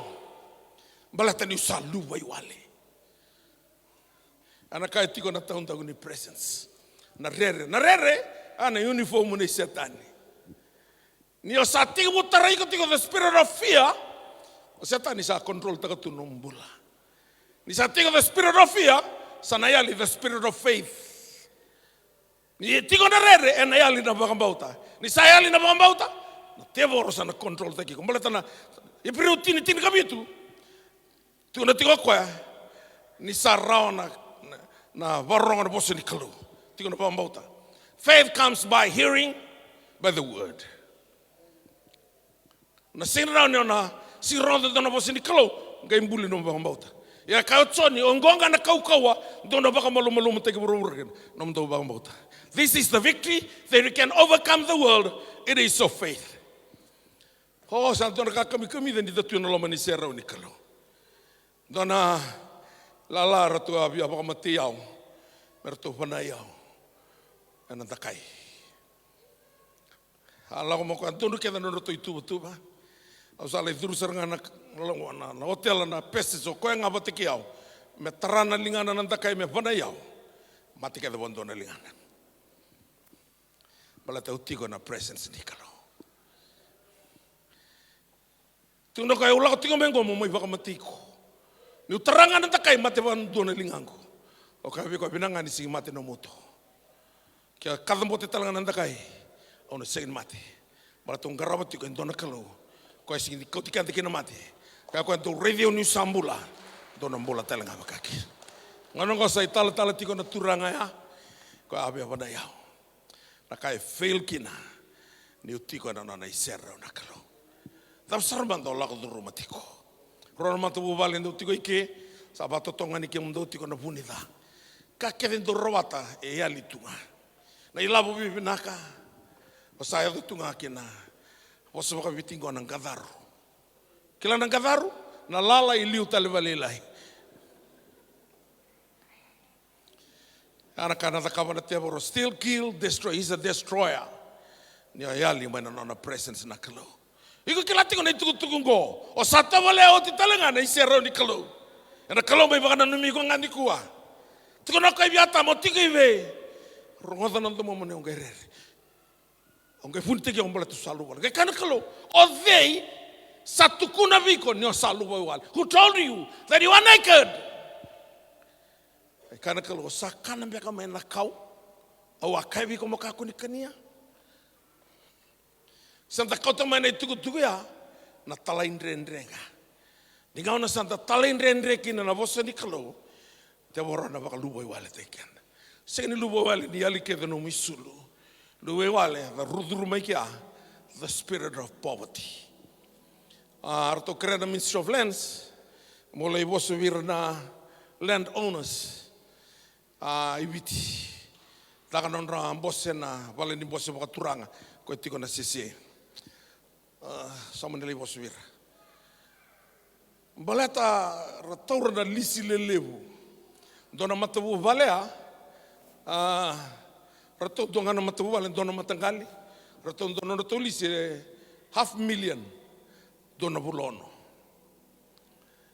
baleta niu sa luvaiwale. A na ka e tiko na taudaku ni presence. Na rere, na rere, a na uniform ni Setani. Ni o sa tekivu tarai iko tiko the spirit of fear, o Setani sa control taka tu nomu bula. Ni sa tiko the spirit of fear, sa na yali the spirit of faith. Ni tiko na rere, ena yali na vakabauta. Ni sa yali na vakabauta, na tevoro sa na control taki iko. Baleta na Iperiu tini, tinikavitu. Tukuna tiko o koya, ni sa rawa na, na, na vakarorogo na vosa ni Kalou. Tiko na vakabauta. Faith comes by hearing, by the word. Na sega ni rawa ni o na sega ni rogoca dua na vosa ni Kalou, qai buli nomu vakabauta. Ia kaya o Joni, oqo ga na kaukauwa, dou na vakamalumalumutaki vuravura kina nomudou vakabauta. This is the victory that you can overcome the world. It is of faith. O, sa dua na ka kamikamica ni da tu ena loma ni serau ni Kalou. Dua na lala ratou a via vakamatei au me ratou vanai au ena dakai. A lako mai o koya, dodonu kece na nodratou ituvatuva. Au sa lai curu sara ga na, na, na, na otela na pese, so koya ga vata kei au me tara na ligana na dakai me vanai au. Mate kece vakadua na ligana. Baleta au tiko ena presence ni Kalou. Tukuna o koya, au lako tiko mai qo meu mai vakamatei iko. Niu tara ga na dakai, mate vakadua na ligaqu. Au kaya vei koya, vinaka ga ni sega ni mate na nomu uto. Ke kacabote tale ga na dakai, au na sega ni mate. Baleta au qarava tiko e dua na Kalou, koya sega ni kauti keda ki na mate. Kaya o koya, dou raici au niu sa bula, dou na bula tale ga vakakina. Gauna oqo sa italatala tiko na turaga ya, koya a via vanai au. Na ka e fail kina niu tiko ena nona iserau na Kalou. Cava sara mada o lako curuma tiko? Rua na matavuvale dau tiko i ke, sa vakatotogani kemudou tiko na vu ni ca. Ka kece dau rawata e yali tu ga. Na ilavo vivinaka, o sa yaco tu ga kina. Vosa vakaviti qo na qacaru. Kila na qacaru? Na lala i liu tale vakalailai. A na ka na cakava na tevoro, steal, kill, destroy. He's a destroyer. Ni o yali mai na nona presence na Kalou. Iko kila tiko na itukutuku qo, o sa tavalea oti tale ga na iserau ni Kalou. Ena Kalou mai vakananumi iko ga nikua. Tiko na ka i via tama, o tiko i vei? Rogoca na domomuni, au qai rere. Au qai vunitaki au baleta au sa luvaiwale. Qai kaya na Kalou, o cei sa tukuna vei iko ni o sa luvaiwale? Who told you that you are naked? Qai kaya na Kalou, o sa kana beka mai na kau au a kaya vei iko mo kakua ni kania? Sa da kauta mai na itukutuku ya na talaidredre ga. Ni gauna sa da talaidredre kina na vosa ni Kalou, tevoro na vakaluvaiwaletaki keda. Sega ni luvaiwale ni yali kece nomu isulu. Luvaiwale, da rucuru mai kea, the spirit of poverty. A, ratou kerea na Ministry of Lands mo lai vosa vei ira na land owners, a, i Viti. Taka nodra bose na vale ni bose vakaturaga ko e tiko na sese. Ah, sa mani lai vosa vei ira. Baleta ra taura na lisi lelevu. Dua na matavuvale ya, ah, ratou dua ga na matavuvale, dua na mataqali. Ratou dua na nodratou lisi e half million, dua na vula ono.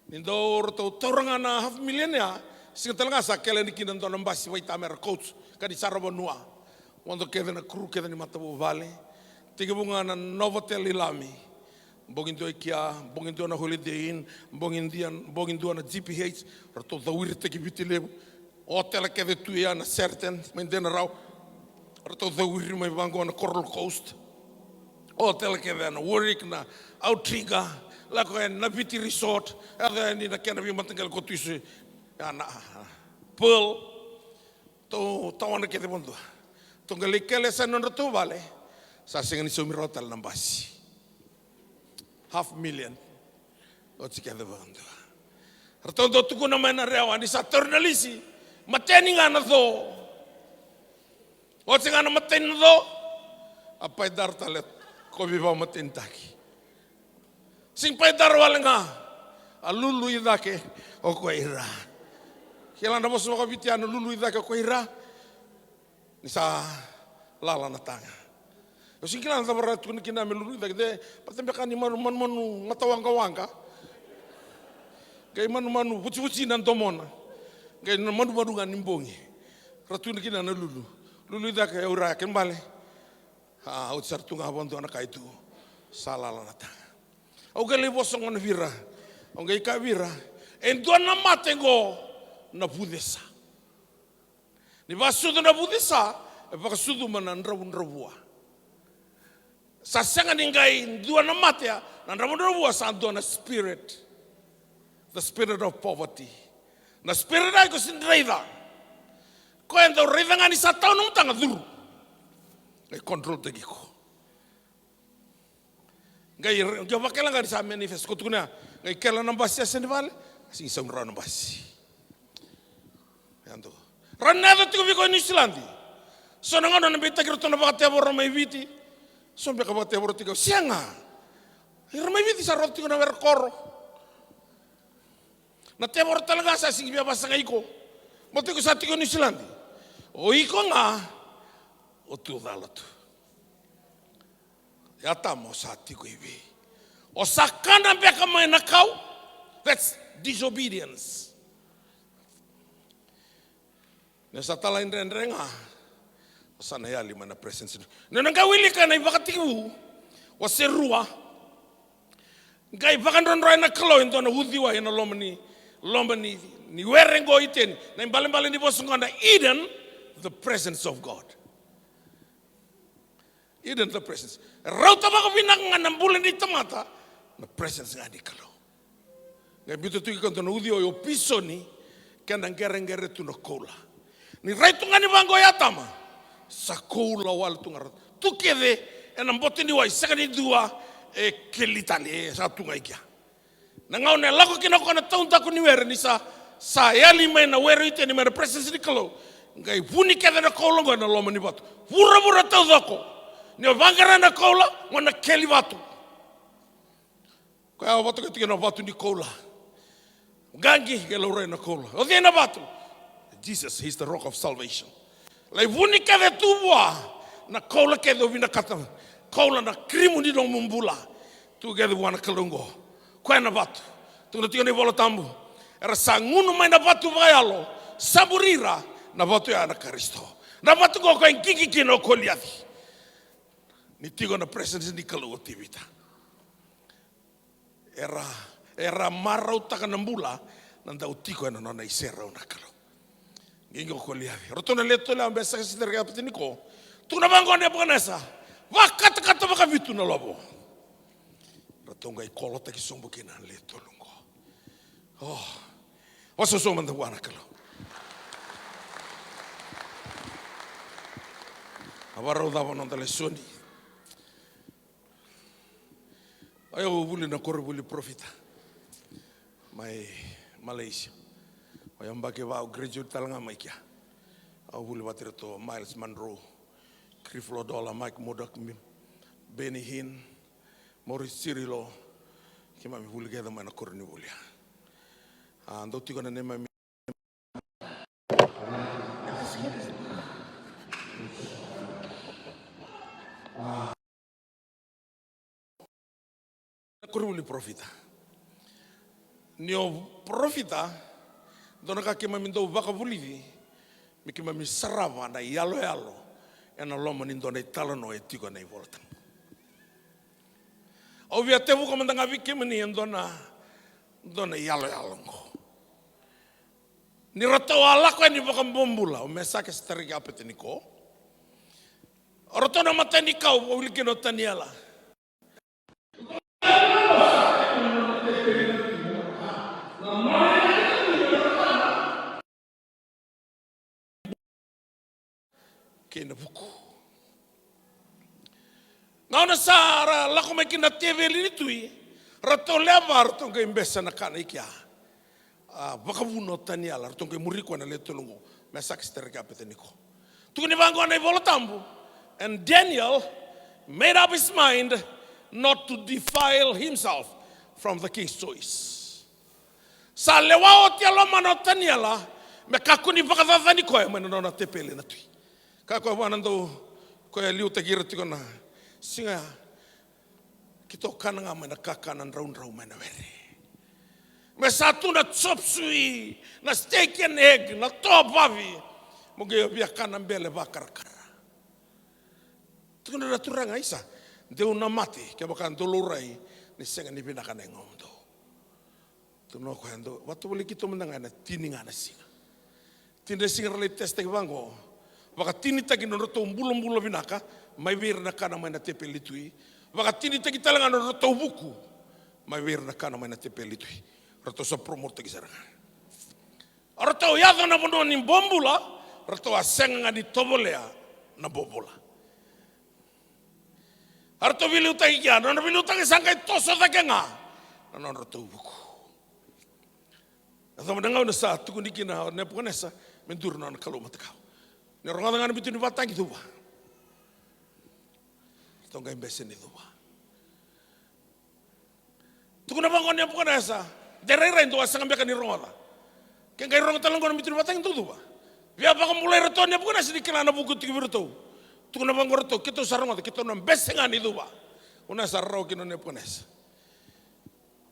Ni dau ratou taura ga na half million ya, siga tale ga sa kele yani kina dua na basi vaita me ra coach ka ni sa ra vanua. Vodo kece na crew kece ni matavuvale. Tekivu ga na Novotel i Lami. Bogi dua i kea, bogi dua na Holiday Inn, bogi dia, bogi dua na G P H, ratou cauiritaki Viti Levu. Otela kece tu ya na Sheraton mai Denarau. Ratou cauiri mai vaqo na Coral Coast. Otela kece na Warwick, na Outrigger, lako yani na Viti Resort, yaco yani na kena veimataqali ko tu iso ya na Pearl. Tou tawana kece vadua. Tou qai lai kele sa nodratou vale. Sa sega ni saumi rawa tale na basi. Half million. Oti kece vakadua. Ratou dau tukuna mai na rewa ni sa tauri na lisi. Mateni ga na co. Oti ga na mateni na co. A paidara tale ko veivakamatenitaki. Sega ni paidara wale ga. A lului cake o koya i ra. Kila na vosa vakaviti ya na lului cake o koya i ra. Ni sa lala na taga. Au sega ni kila na cava ra tukuna kina me lului cake, de baleta beka ni manu, manumanu matawaqawaqa. Qai manumanu vucivuci na domona. Qai na manumanu ga ni bogi. Ra tukuna kina na lulu. Lului cake, au ira, kena bale. A, oti sara tu ga vakadua na ka e tu. Sa lala na taga. Au qai lai vosa gona vei ira. Au qai kaya vei ira. E dua na mate qo na vucesa. Ni vakasucu na vucesa, e vakasucuma na dravudravua. Sa sega ni qai dua na mate ya, na dravudravua sa dua na spirit. The spirit of poverty. Na spirit ai ko sega ni raica. Ko e dau raica ga ni sa tau nomu taga, curu. Qai control taki iko. Qai, qai vakila ga ni sa manifest, ko tukuna, qai kele na basi, a sega ni vale, a sega ni saumi rawa na basi. Yadua. Rawa ni na yaco tiko vei iko e Niusiladi. So na gauna na beitaki iratou na vakatevoro mai Viti. So beka vakatevoro tiko, sega. Ira mai Viti sa rauta tiko na were koro. Na tevoro tale ga sa sega ni via vasagai iko. Baleta iko sa tiko e Niusiladi. O iko ga, o tu cala tu. Atama, o sa tiko i vei? O sa kana beka mai na kau? That's disobedience. Ni o sa talaidredre ga, o sa na yali mai na presence. Ni o na qai wilika na iVakatekivu wase rua. Qai vakadrodroya na Kalou e dua na uciwai ena loma ni, loma ni, ni were qo o Iteni. Na ibalebale ni vosa qo na Eden, the presence of God. Eden, the presence. Rauta vakavinaka ga na bula ni tamata na presence ga ni Kalou. Qai biuta tu kina e dua na uciwai o pisoni, kena qereqere tu na koula. Ni rai tu ga ni vaqo o Atama, sa koula wale tu ga, rauta tu kece ena boto ni wai, sega ni dua e keli tale, e sa tu ga i kea. Na gauna e lako kina o koya na taudaku ni were, ni sa, sa yali mai na were o Iteni mai na presence ni Kalou. Qai vuni kece na koula qo ena loma ni vatu. Vuravura taucoko. Ni o vaqara na koula, mo na keli vatu. Koya o vatoka tiko na vatu ni koula. Qaqi, qai laurai na koula. O cei na vatu? Jesus, he's the rock of salvation. Lai vuni kece tu vua na koula kece o vinakata. Koula na kirimu ni nomu bula. Tu kece vua na Kalou qo. Koya na vatu. Tukuna tiko na iVola Tabu. Era sa gunu mai na vatu vakayalo. Sa muri ira na vatu ya na Karisito. Na vatu qo koya e qiqi kina o Koliaci. Ni tiko na presence ni Kalou o Tevita. Era, era marautaka na bula na dau tiko ena nona iserau na Kalou. Qiqi o Koliaci. Ratou na le tolu ya, be saka Sitiraki Apetiniko. Tukuna vaqo o Nepukanesa. Vakatakata vakavitu na lovo. Ratou qai kolotaki sobu kina na le tolu qo. O. Vakasoso mada vua na Kalou. A vakarau cava na noda lesoni. O yau vuli na koronivuli parofita mai Malaysia. O yabaki va au graduate tale ga mai kea. Au vuli vata iratou o Miles Monroe, Creflo Dollar, Mike Murdock, Mi-, Benny Hinn, Maurice Cirillo, keimami vuli kece mai na koronivuli ya. A, dau tiko na neimami na koronivuli ni parofita. Ni o parofita, dua na ka keimami dau vakavulici, me keimami sarava na iyaloyalo ena loma ni dua na italanoa e tiko ena iVolatabu. Au via tevuka mada ga vei kemuni e dua na, dua na iyaloyalo oqo. Ni ratou a lako yani vakabobula o Mesake, Setareki, Apeteniko, o ratou na matanikau, vakavuli kina o Taniela. Kei na vuku. Gauna sa ra lako mai kina na teveli ni tui, ratou lewa, ratou qai bese na kana i kea. A, vakavuna o Taniela, ratou qai muri koya na lewe tolu oqo, Mesake, Setareki, Apeteniko. Tukuni vaqo na iVolatabu, and Daniel made up his mind not to defile himself from the king's choice. Sa lewa oti e lomana o Taniela me kakua ni vakacacani koya mai na nona tepeli na tui. Kaya o koya vua na dau, koya e liutaki ira tiko na siga ya, keitou kana ga mai na kakana draudrau mai na were. Me sa tu na chop suey, na steak and egg, na toa vavi, mo qai via kana bele vakarakara. Tukuna na turaga, isa, dou na mate kevaka dou laurai ni sega ni vinaka na yagomudou. Tukuna o koya, dou vakatovolei keitou mada ga ena tini ga na siga. Tini na siga ra lai testaki vaqo. Vakatinitaki na nodratou bulabula vinaka mai vei ira na kana mai na tepeli tui. Vakatinitaki tale ga na nodratou vuku mai vei ira na kana mai na tepeli tui. Ratou sa promotaki sara ga. O ratou yaco na vanua ni bobula, ratou a sega ga ni tovolea na bobula. A ratou veiliutaki kea, na nona veiliutaki sa qai toso cake ga na nodratou vuku. Yacova na gauna sa tukuni kina o Nepukanesa me duri na nona kalou matakau. Ni rogoca ga na bitu ni vatagi, cuva. Ratou qai bese ni cuva. Tukuna vaqo o Nepukanesa, de rairai dou a sega beka ni rogoca? Ke qai rogo tale oqo na bitu ni vatagi, dou cuva. Via vakabulai iratou o Nepukanesa ni kila na vuku tiko vei iratou. Tukuna vaqo o ratou, keitou sa rogoca, keitou na bese ga ni cuva. Vuna sa rarawa kina o Nepukanesa.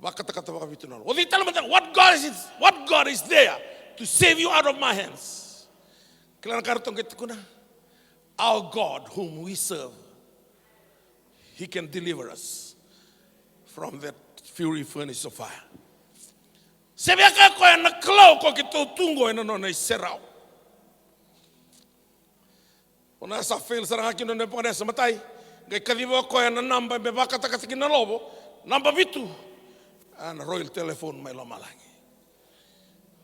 Vakatakata vakavitu na lo. O cei tale mada, what God is, what God is there to save you out of my hands? Kila na ka ratou qai tukuna? Our God whom we serve, he can deliver us from that fury furnace of fire. Se via kaya o koya na Kalou ko keitou tu qo ena nona iserau. Vuna sa fail sara ga kina o Nepukanesa, matai, qai kaciva o koya na naba me vakatakata kina na lovo, naba vitu. A, na royal telephone mai lomalagi.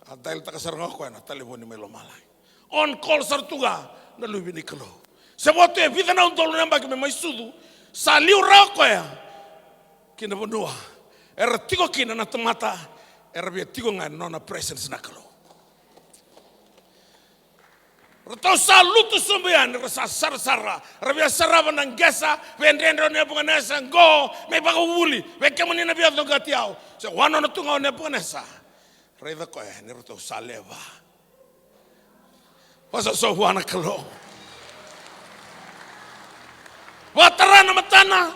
A dial-taka sara ga o koya na talevoni mai lomalagi. On call sara tu ga na luve ni Kalou. Se vo tu e vica na udolu na yabaki me mai sucu, sa liu rawa o koya ki na vanua era tiko kina na tamata era via tiko ga ena nona presence na Kalou. Ratou sa lutu sobu yani, ra sa sarasara, ra via sarava na qesa, veidredre o Nepukanesa, qo me ivakavuvuli vei kemuni na via coqati au. Se wanona tu ga o Nepukanesa. Raica koya ni ratou sa lewa. Vakasoso vua na Kalou. Vakatara na matana.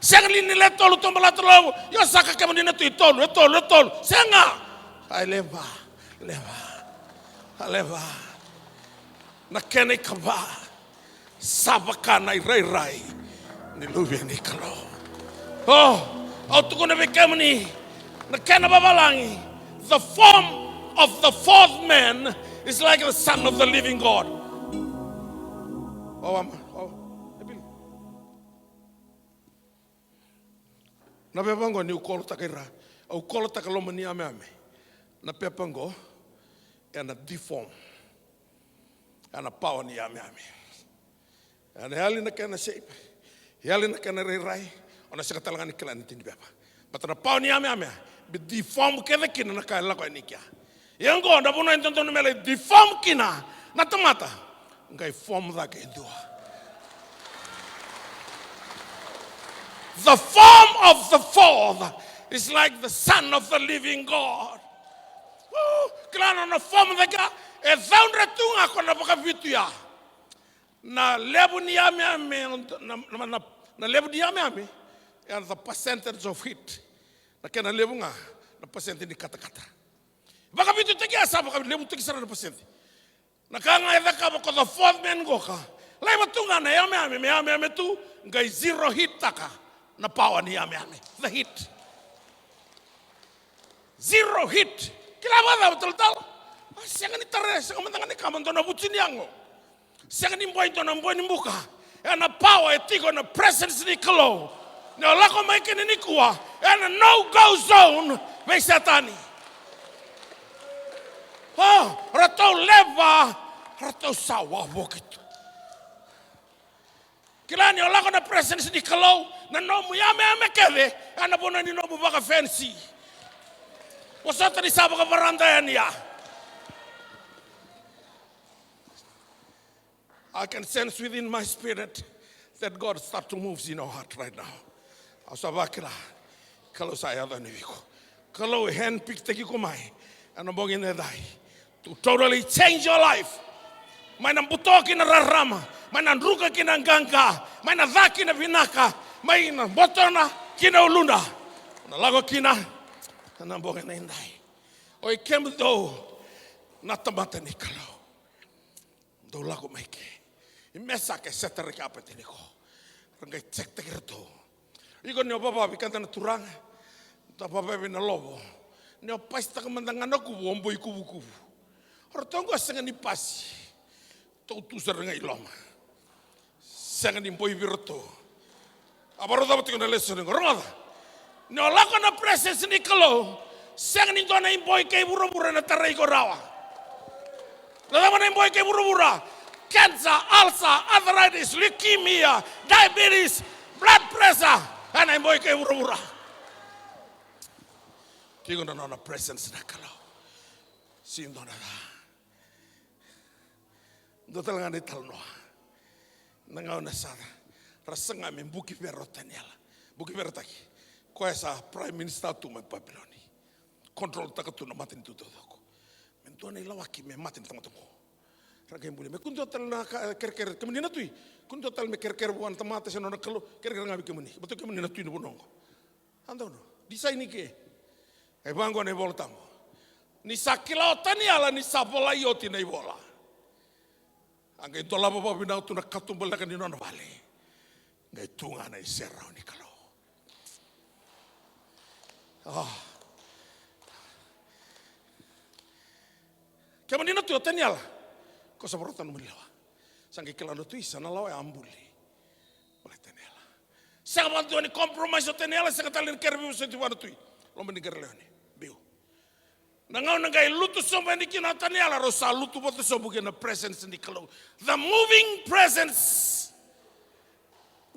Sega li ni le tolu tobalata lovo? Io, sa ka kemuni na tui, tolu, e tolu, e tolu. Sega. Ai, lewa, lewa. A lewa. Na kena ikava, sa vaka na irairai ni luve ni Kalou. O, au tukuna vei kemuni, na kena vavalagi, the form of the fourth man is like the Son of the living God. O, ama, o, e bili. Na pepa oqo niu kolotaka ira, au kolotaka loma ni yameyame. Na pepa oqo ena deform. Ena power ni yameyame. Ena yali na kena shape, yali na kena rairai, o na sega tale ga ni kila ni tini pepa. But na power ni yameyame, me deform kece kina na ka e lako yani kea. Ia oqo na vanua e dodonu me lai deform kina na tamata. Qai form cake e dua. The form of the fourth is like the Son of the living God. Kila na nona form cake e caudre tu ga ko na vakavitu ya. Na levu ni yameyame, na, na, na, na levu ni yameyame, and the percentage of heat. Na kena levu ga na pasede ni katakata. Vakavitutaki ya sa vakalevutaki sara na pasede. Na ka ga e cakava ko the fourth man qoka. Laiva tu ga na yameyame, me yameyame tu, qai zero heat taka na power ni yameyame. The heat. Zero heat. Kila vakacava talatala? A, sega ni tare, sega mada ga ni kama dua na vutu ni yago. Sega ni boi dua na boi ni buka. Ena power e tiko na presence ni Kalou. Ni o lako mai kina nikua, ena no go zone vei Setani. O ratou leva, ratou sa wavoki tu. Kila ni o lako na presence ni Kalou, na nomu yameyame kece ena vanua ni nomu vakafenisi. Vosota ni sa vakavarada yani ya. I can sense within my spirit that God start to moves in our heart right now. Au sa vakila, Kalou sa yaco yani vei iko. Kalou e handpick taki iko mai ena bogi ni cai to totally change your life. Mai na buto ki na rarama, mai na druka ki na qaqa, mai na ca ki na vinaka, mai na botona ki na uluna. Na lako kina ena bogi ni cai. Oi kemudou na tamata ni Kalou. Dou lako mai ke. I Mesake, Setareke, Apeteniko. Ra qai check taki ratou. Iko ni o vavavi keda na turaga. Da vavavi na lovo. Ni o pasitaka mada ga na kuvu o boi kuvukuvu. O ratou qo sega ni pasi. Tou tu sara ga i loma. Sega ni boi vei ratou. A vakarau cava tiko na lesoni qo, rogoca. Ni o lako na presence ni Kalou, sega ni dua na iboi kei vuravura ena tarai iko rawa. Na cava na iboi kei vuravura? Cancer, ulcer, arthritis, leukemia, diabetes, blood pressure. Ena iboi kei vuravura. Tiko na nona presence na Kalou. Sega ni dua na ca. Dua tale ga na italanoa. Na gauna sa ra saga me buki vera o Taniela. Buki verataki. Koya sa prime minister tu mai Papiloni. Controltaka tu na matanitu taucoko. Me dua na ilawaki me mate na tamata qo. Ra qai bulia. Me kua dua tale na ka kerekere. Kemuni na tui. Kua dua tale me kerekere vua na tamata se nona kalou. Kerekere ga vei kemuni. Baleta kemuni na tui na vanua qo. A donu, design i ke. Qai vaqo na iVola Tabu. Ni sa kila o Taniela ni sa volai oti na ivola. A qai dolava vakavinaka tu na katubaleka ni nona vale. Qai tu ga na iserau ni Kalou. A. Kemuni na tui o Taniela. Ko sa vorata nomuni lewa. Sa qai kila na tui sa na lawa ya a buli. Vale Taniela. Sega vakadua ni compromise o Taniela, sega tale ni kere veivosoti vua na tui. Loma ni qere leoni. Biu. Na gauna qai lutu sobu yani kina o Taniela, rau sa lutu vata sobu kina na presence ni Kalou. The moving presence.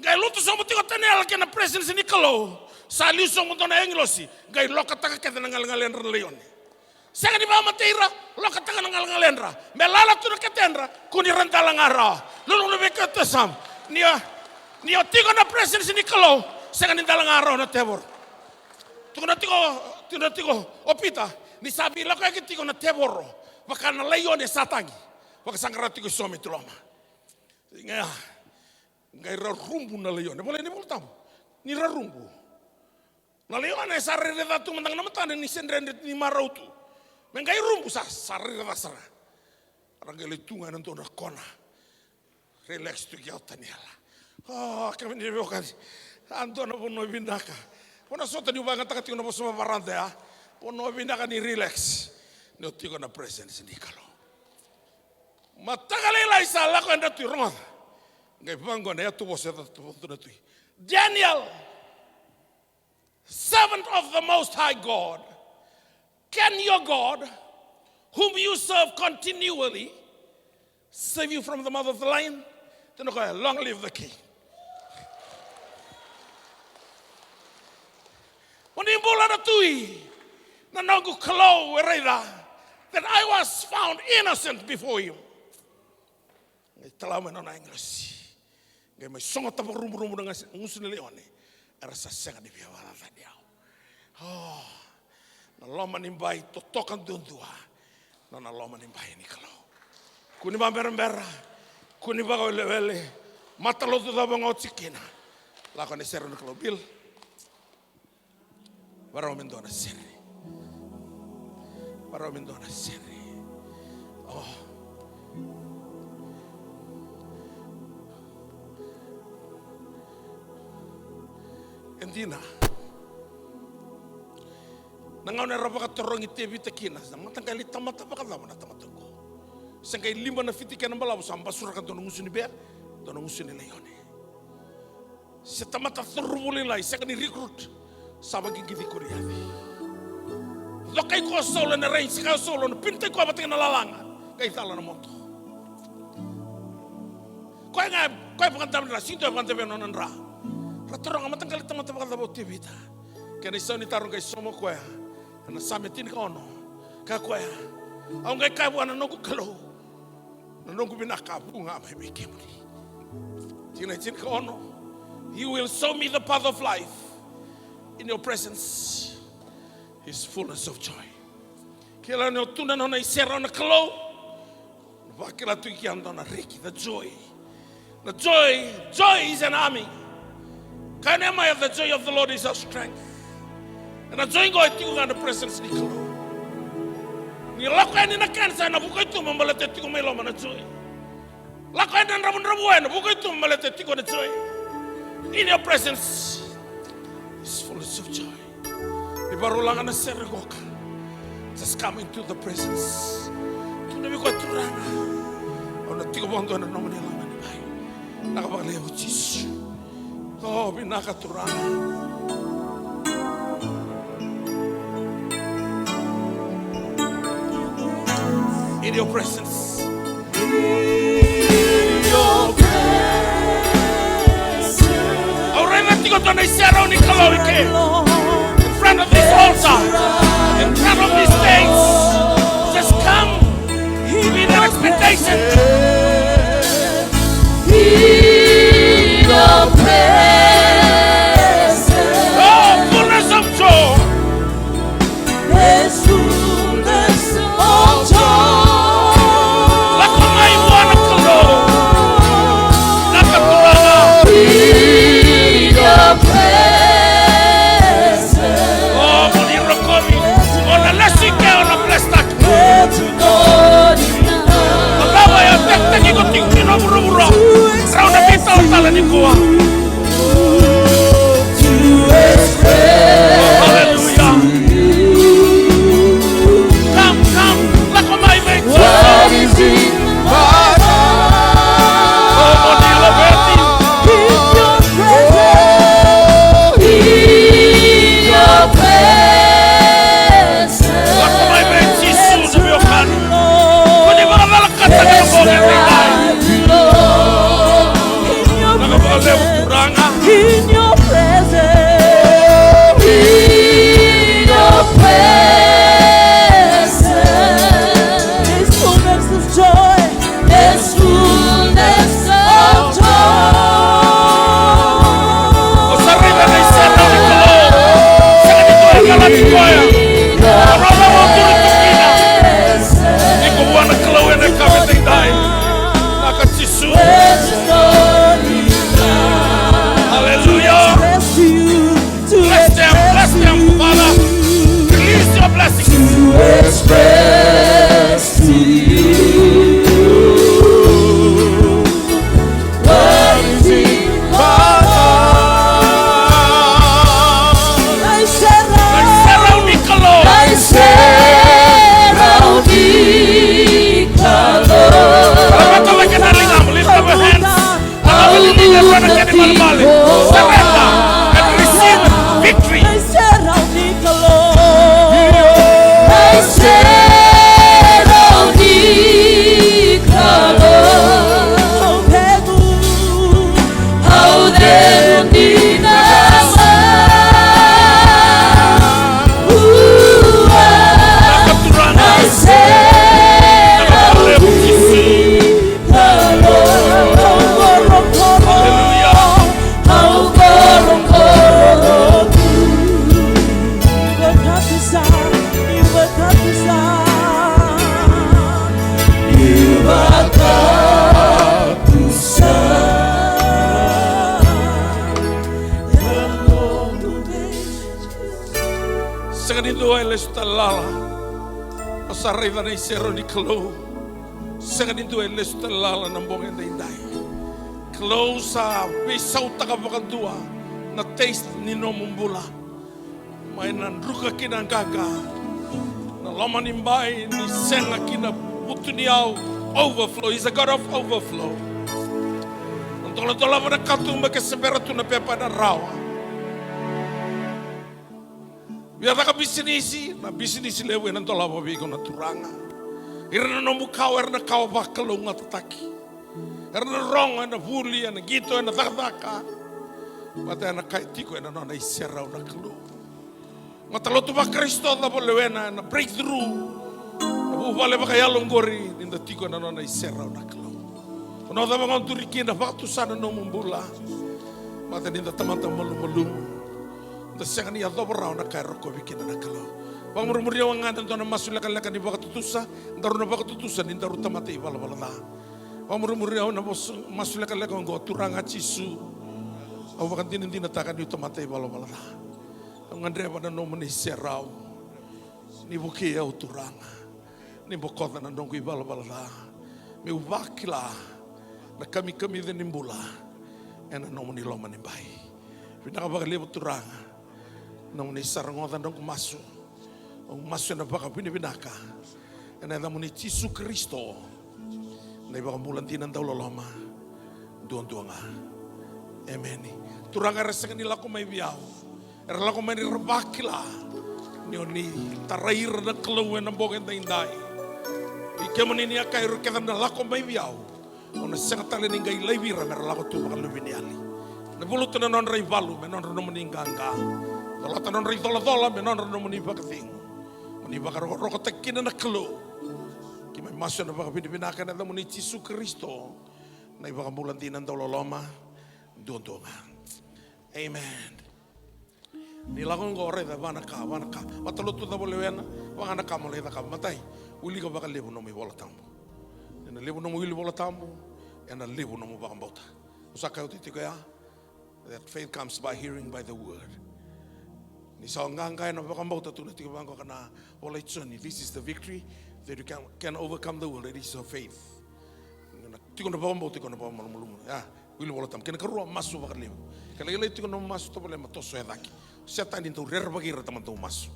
Qai lutu sobu tiko o Taniela kina na presence ni Kalou. Sa liu sobu dua na agilosi. Qai lokataka kece na galegaledra na laione. Sega ni vakamatei ira, lokataka na galegaledra. Me lala tu na ketedra, kua ni ra dala ga rawa. Lululu vei koya tu e yasamu. Ni o, ni o tiko na presence ni Kalou, sega ni dala ga rawa na tevoro. Tukuna tiko, tukuna tiko o Pita, ni sa veilakoyaki tiko na tevoro. Vaka na laione sa tagi. Vakasaqara tiko e so me tu loma. Ia, qai ra rubu na laione. Volai na iVola Tabu. Ni ra rubu. Na laione sa rairai ca tu mada ga na matana ni se dredre ni marau tu. Me qai rubu sa, sa rairai ca sara. Ra qai lai tu ga ena dua na kona. Relax tu kea o Taniela. O, kemuni na veiwekani. A dua na vanua vinaka. Vanua sota niu vakayagataka tiko na vosa vavarada ya. Vanua vinaka ni relax. Ni o tiko na presence ni Kalou. Mataka lailai sa lako yadra tui, rogoca. Qai vaqo na yatuvosa e cata tu na tui. Daniel. Servant of the Most High God, can your God, whom you serve continually, save you from the mouth of the lion? Tukuna o koya, long live the king. Mo ni bula na tui, na noqu Kalou e raica, that I was found innocent before him. Qai tala mai na nona agilosi. Qai mai sogota vakaruburubu na gas-, gusu ni laione. Era sa sega ni via vakacacani au. O, na loma ni bai totoka duadua. Nona loma ni bai ni Kalou. Kua ni vaberabera. Kua ni vakawelewele. Matalotu cava ga o tiko kina. Lako ena isere ni Kalou. Bill. Varau me dua na sere. Varau me dua na sere. O. E dina. Na gauna era vakatarogi Tevita kina, na mataqali tamata vakacava na tamata oqo? Se qai lima na fiti kena balavu sa basuraka dua na gusu ni bea, dua na gusu ni laione. Se tamata cauravou lailai, sega ni recruit. Sa vaqiqici Koriaci. Cokai koya o Saula ena range, kaya o Saula, na pinitaki koya vata kei na lalaga. Qai cala na moto. Koya ga, koya vakadavena, sega ni dua e vakadavena nona dra. Ra taroga mataqali tamata vakacava o Tevita. Kena isau ni taro qai sauma koya. Ena Same tinikaono. Kaya koya. Au qai kaya vua na noqu Kalou. Na noqu vinaka vu ga mai vei kemuni. Tikina e tinikaono. You will show me the path of life. In your presence is fullness of joy. Kila ni o tu na nona iserau na Kalou. Vakila tu i kea dua na reki, the joy. The joy, joy is an army. Kaya o Nehemaia, the joy of the Lord is our strength. Ena joy qo e tiko ga na presence ni Kalou. Ni lako yani na cancer ena vuka i tuba baleta e tiko mai loma na joy. Lako yani na dravudravua ena vuka i tuba baleta e tiko na joy. In your presence is fullness of joy. Ni vakarau laga na sere qoka. Just come into the presence. Tukuna vei koya, Turaga, au na tiko vakadua ena nomuni loma ni bai. Vinaka vakalevu Jisu. O, vinaka Turaga. In your presence. Au raica tiko dua na iserau ni Kalou i ke. In front of this altar, in front of this stage, just come with an expectation. Oh, fullness of joy. Lako mai vua na Kalou. Lako Turaga. O, mo ni rokovi. O na lesu i ke, o na Dua e lesu tale lala. O sa raica na iserau ni Kalou. Sega ni dua e lesu tale lala na bogi edaidai. Kalou sa veisautaka vakadua na taste ni nomu bula. Mai na druka ki na qaqa. Na loma ni bai ni sega ki na vutuniyau. Overflow. He's a God of overflow. Na doladolava na katuba ke sebera tu na pepa ena rawa. Via caka bisinisi, na bisinisi levu ena dolava vei iko na Turaga. Ira na nomu kawa era na kawa vakalougatataki. Era na rogo ena vuli, ena qito, ena cakacaka. Vata ena ka e tiko ena nona iserau na Kalou. Matalotu vaKarisito cava o lewena ena breakthrough. Na vuvale vakayalo oqori ni da tiko ena nona iserau na Kalou. Vanua cava ga o duri kina, vakatusa na nomu bula. Vata ni da tamata malumalumu. Da sega ni yacova rawa na ka e rokovi kina na Kalou. Vakamurimuri au ga ena dua na masu lekaleka ni vakatutusa, daru na vakatutusa ni daru tamata ivalavala ca. Vakamurimuri au ena vosa, masu lekaleka oqo, Turaga Jisu. Au vakadinadinataka niu tamata ivalavala ca. Au gadreva na nomuni serau. Ni vukei au Turaga. Ni bokoca na noqu ivalavala ca. Meu vakila na kamikamica ni bula. Ena nomuni loma ni bai. Vinaka vakalevu Turaga. Nomuni sa rogoca noqu masu. Au masu ena vakavinavinaka. Ena yacamuni Jisu Karisito. Na iVakabula dina dauloloma. Duadua ga. Emeni. Turaga era sega ni lako mai vei au. Era lako mai ni ra vakila. Ni oni tarai ira na Kalou ena bogi edaidai. I kemuni ni a kaya ira kece na lako mai vei au. Au na sega tale ni qai laivi ira me ra lako tu vakaluveniyali. Na valuta na nodra ivalu me nodra nomuni qaqa. Colata nodra icolacola me nodra nomuni vakacegu. Moni vakarokorokotaki kina na Kalou. Keimami masu ena vakavinavinaka ena yacamuni Jisu Karisito. Na iVakabula dina dauloloma. Duadua ga. Amen. Ni lako oqo o raica vaka na ka, vaka na ka. Matalotu cava o lewena, vaka na ka mo lai cakava. Matai, wilika vakalevu nomu iVola Tabu. Ena levu nomu wili Vola Tabu, ena levu nomu vakabauta. Au sa kaya oti tiko ya, that faith comes by hearing by the word. Ni sa qaqa ena vakabauta, tukuna tiko vaqo na ivola i Joni, this is the victory that you can, can overcome the world, it is your faith. Ni na tiko na vakabauta, tiko na vakamalumalumu. Ya. Wili Vola Tabu. Kena karua, masu vakalevu. Ke lailai tiko na masu, tovolea mo toso e cake. Setani dau rerevaki ira tamata dau masu.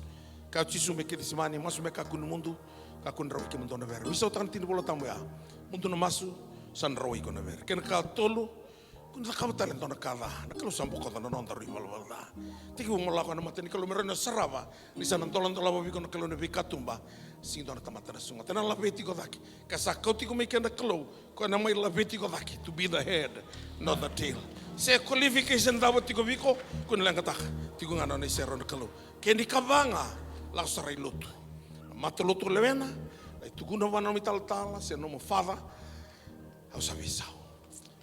Kaya o Jisu mai Kecisemani, masu me kakua ni mudu, kakua ni rawa i kemudou na vere. Veisautaka na tiki ni Vola Tabu ya. Mudu na masu, sa na rawa iko na vere. Kena katolu, kua ni cakava tale e dua na ka ca. Na Kalou sa bokoca na nodaru ivalavala ca. Tekivu mo lako ena mata ni Kalou me rawa ni sarava. Ni sa na doladolava vei iko na Kalou na veikatuba. Sega ni dua na tamata na sogota. Ena laveti iko cake. Ka sa kauti iko mai kea na Kalou, ko na mai laveti iko cake, to be the head, not the tail. Se qualification cava tiko vei iko, ko ni leqataka, tiko ga na nona iserau na Kalou. Ke ni ka va ga, lako sara i lotu. Mata lotu o lewena, lai tukuna vua na nomu italatala, se nomu father, au sa veisau.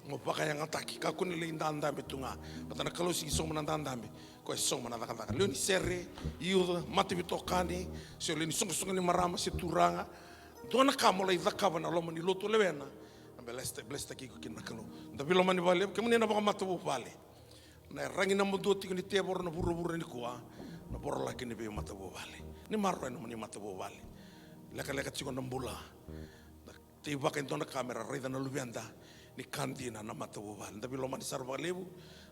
Mo vakayagataki, kakua ni lai dadabe tu ga. Vata na Kalou sega ni sauma na dadabe, koya e sauma na cakacaka. Lewe ni sere, youth, mataveitokani, se o lewe ni soqosoqo ni marama, se turaga. Dua na ka mo lai cakava na loma ni lotu o lewena. Na bless, bless taki iko kina na Kalou. Da veilomani vakalevu, kemuni na vakamatavuvale. Na yaragi naba dua tiko ni tevoro na vuravura nikua, na vorolaki ni veimatavuvale. Ni maroroya nomuni matavuvale. Lekaleka tiko na bula. Na teivaka e dua na ka me ra raica na luveda ni ka dina na matavuvale. Da veilomani sara vakalevu,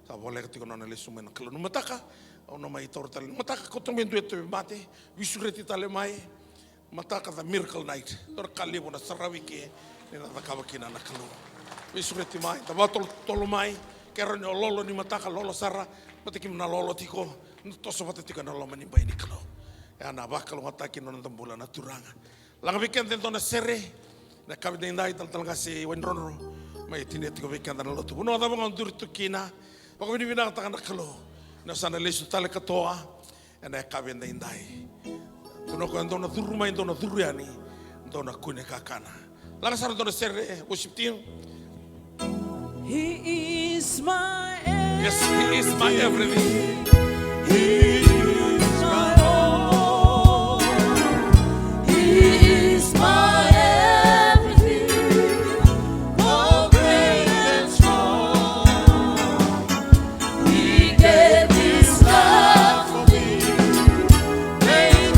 sa voleka tiko na nona lesu mai na Kalou. Ni mataka, au na mai taura tale. Ni mataka, kauta mai e dua e tauvimate, veisureti tale mai. Mataka the miracle night. Dua na ka levu na saravi ke, ni na cakava kina na Kalou. Veisureti mai, da vakatotolo mai, ke rawa ni o lolo ni mataka, lolo sara, vata kei na lolo tiko, na toso vata tiko ena loma ni bai ni Kalou. E a na vakalougatataki na noda bula na Turaga. Laga vei keda e dua na sere, na yakavi edaidai, talatala qase Waidrodro, mai tinia tiko vei keda na lotu. Vanua cava ga o duri tu kina, vakavinavinakataka na Kalou. Na sa na lesu tale katoa, ena yakavi edaidai. Dua na ka dau na curu mai, dau na curu yani, dau na kune kakana. Laga sara dua na sere, worship team. He is my everything. Yes, he is my everything. He is my all. He is my everything. Oh, great and strong. He gave his life for me. Great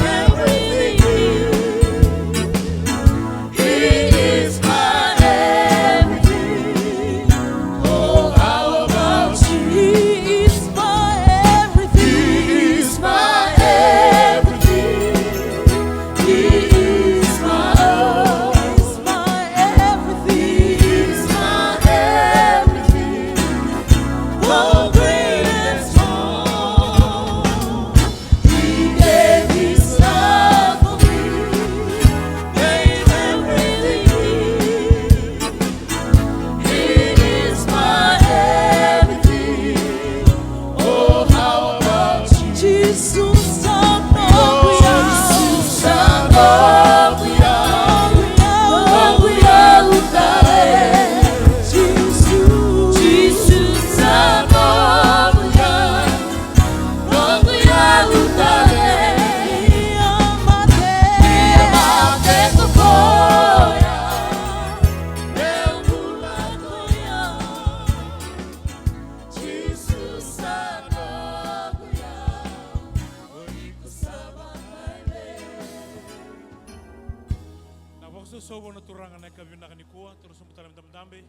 Soso vua na Turaga na yakavi vinaka nikua, toro sobu tale me dabedabe.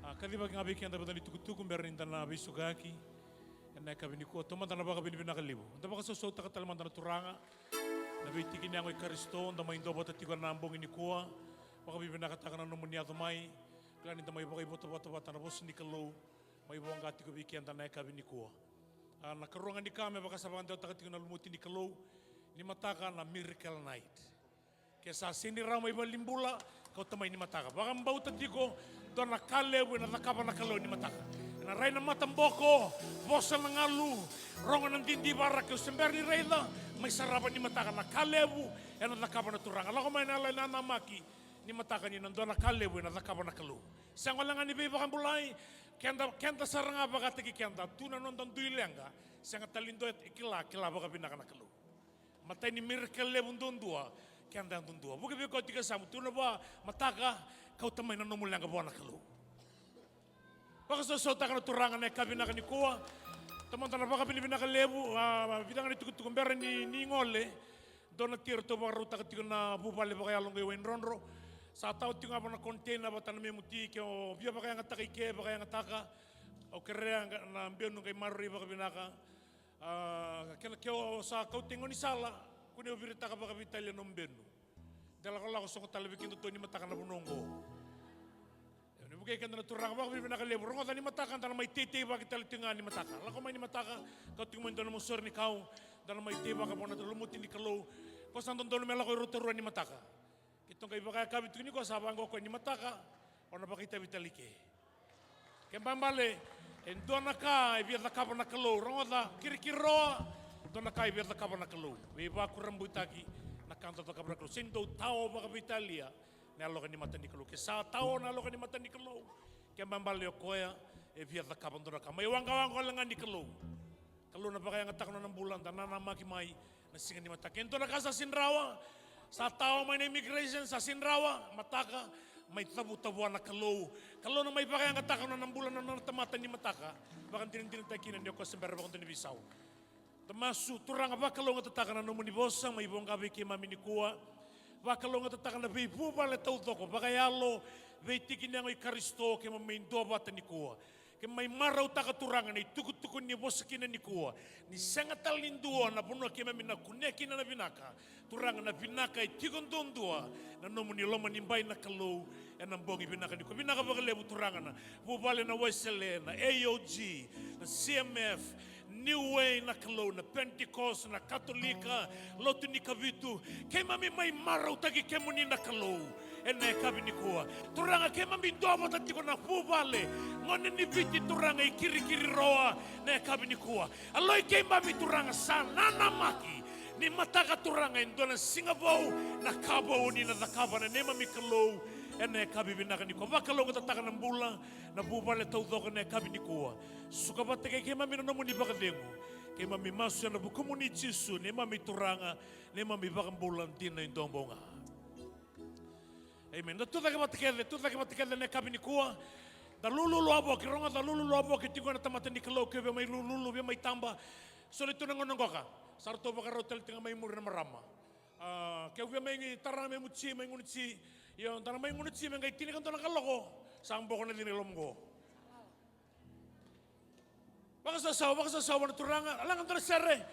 A, kacivaki ga vei keda vata ni tukutuku bera ni da na veisukayaki. Ena yakavi nikua, taumada na vakavinavinaka levu. Da vakasausautaka tale mada na Turaga. Na veitiki ni yago i Karisito, da mai duavata tiko ena bogi nikua. Vakavinavinakataka na nomuni yaco mai. Kila ni da mai vakaivotavota vata na vosa ni Kalou. Mai voqa tiko vei keda na yakavi nikua. A, na karua ga ni ka me vaka sa vakadewataka tiko na lumuti ni Kalou. Nimataka na miracle night. Ke sa sega ni rawa mai valenibula, kauta mai nimataka. Vakabauta tiko, dua na ka levu ena cakava na Kalou nimataka. Ena rai na mataboko, vosa na galu, rogo na didivara, ke o se bera ni raica, mai sarava nimataka na ka levu ena cakava na Turaga. Lako mai na yalo e nanamaki nimataka ni na dua na ka levu ena cakava na Kalou. Sega wale ga ni veivakabulai, keda, keda sara ga vakataki keda, tu na noda dui leqa, sega tale ni dua e kila, kila vakavinaka na Kalou. Matai ni miracle levu duadua, keda duadua. Vuki vei koya tiko e yasamu, tu na vua mataka, kauta mai na nomu leqa vua na Kalou. Vakasausautaka na Turaga na yakavi vinaka nikua. Taumada na vakavinavinaka levu, a, vica ga ni tukutuku bera ni, ni gole. Dua na ti ratou vakarautaka tiko na vuvale vakayalo qo i Waidrodro. Sa tawa tiko ga vua na container vata na memu ti, ke o via vakayagataka i ke, vakayagataka. Au kerea ga na benu qai maroroi vakavinaka. A, kena ke o sa kauta i gaunisala, kua ni o viritaka vakaveitalia nomu benu. De lakolako sogo tale vei kedatou nimataka na vanua oqo. Ia ni vukei keda na Turaga, vakavinavinaka levu. Rogoca nimataka, da na mai teiteivaki tale tiko ga nimataka. Lako mai nimataka, kauta tiko mai dua na mosori ni kau, da na mai teivaka vua na lumuti ni Kalou. Ko sa dodonu me lako i rauta rua nimataka. Keitou qai vakayakavi tiko nikua, sa vaqo o koya nimataka, o na vakaitavi tale i ke. Ke babale, e dua na ka e via cakava na Kalou. Rogoca, kirikiriroa, dua na ka e via cakava na Kalou. Veivakurabuitaki na ka da cakava na Kalou. Sega ni dau tao vakaveitalia na yaloka ni mata ni Kalou. Ke sa tao na yaloka ni mata ni Kalou, ke babale o koya e via cakava dua na ka. Mai waqawaqa wale ga ni Kalou. Kalou na vakayagataka na nona bula, da nanamaki mai na siga nimataka. E dua na ka sa sega ni rawa, sa tao mai na immigration, sa sega ni rawa, mataka, mai cavuta vua na Kalou. Kalou na mai vakayagataka na nona bula, na nona tamata nimataka. Vakadinadinataki kina ni o koya se bera vakadua ni veisau. Da masu. Turaga, vakalougatataka na nomuni vosa mai voqa vei keimami nikua. Vakalougatataka na veivuvale taucoko vakayalo, veitiki ni yago i Karisito, keimami duavata nikua. Keimami marautaka, Turaga, na itukutuku ni vosa kina nikua. Ni sega tale ni dua na vanua keimami na kunea kina na vinaka. Turaga, na vinaka e tiko duadua na nomuni loma ni bai na Kalou ena bogi vinaka nikua. Vinaka vakalevu, Turaga, na vuvale na Wesele, na A O G, na C M F, New Way na Kalou, na Pentecost, na Katolika, Lotu ni Kavitu. Keimami mai marautaki kemuni na Kalou ena yakavi nikua. Turaga, keimami duavata tiko na vuvale gone ni Viti, Turaga, i Kirikiriroa na yakavi nikua. Yalo i keimami, Turaga, sa nanamaki nimataka, Turaga, e dua na siga vou, na ka vou ni na cakava na neimami Kalou ena yakavi vinaka nikua. Vakalougatataka na bula na vuvale taucoko na yakavi nikua. Suka vata kei keimami na nomuni vakacegu. Keimami masu ena vukumuni Jisu, neimami Turaga, neimami Vakabula dina e dua bau ga. Amen. Da tucake vata kece, tucake vata kece na yakavi nikua. Da lululu wavoki, rogoca, lululu wavoki tiko na tamata ni Kalou, ke o via mai lululu, via mai taba. Soli tu na gauna qoka. Sa ratou vakarau tale tiko ga mai muri na marama. A, ke o via mai tara na memu ti, mai gunu ti. Io, da na mai gunu ti me qai tini ka dua na kaloko. Sa boko na cina i loma qo. Vakasausau, vakasausau vua na Turaga, laga dua na sere.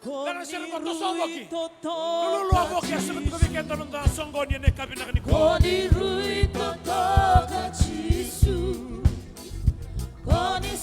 Laga na sere, vakasausau vaki. Lululu wavoki, a saka tiko vei keda na noda soqoni ena yakavi vinaka nikua. Ko ni rui totoka Jisu. Ko ni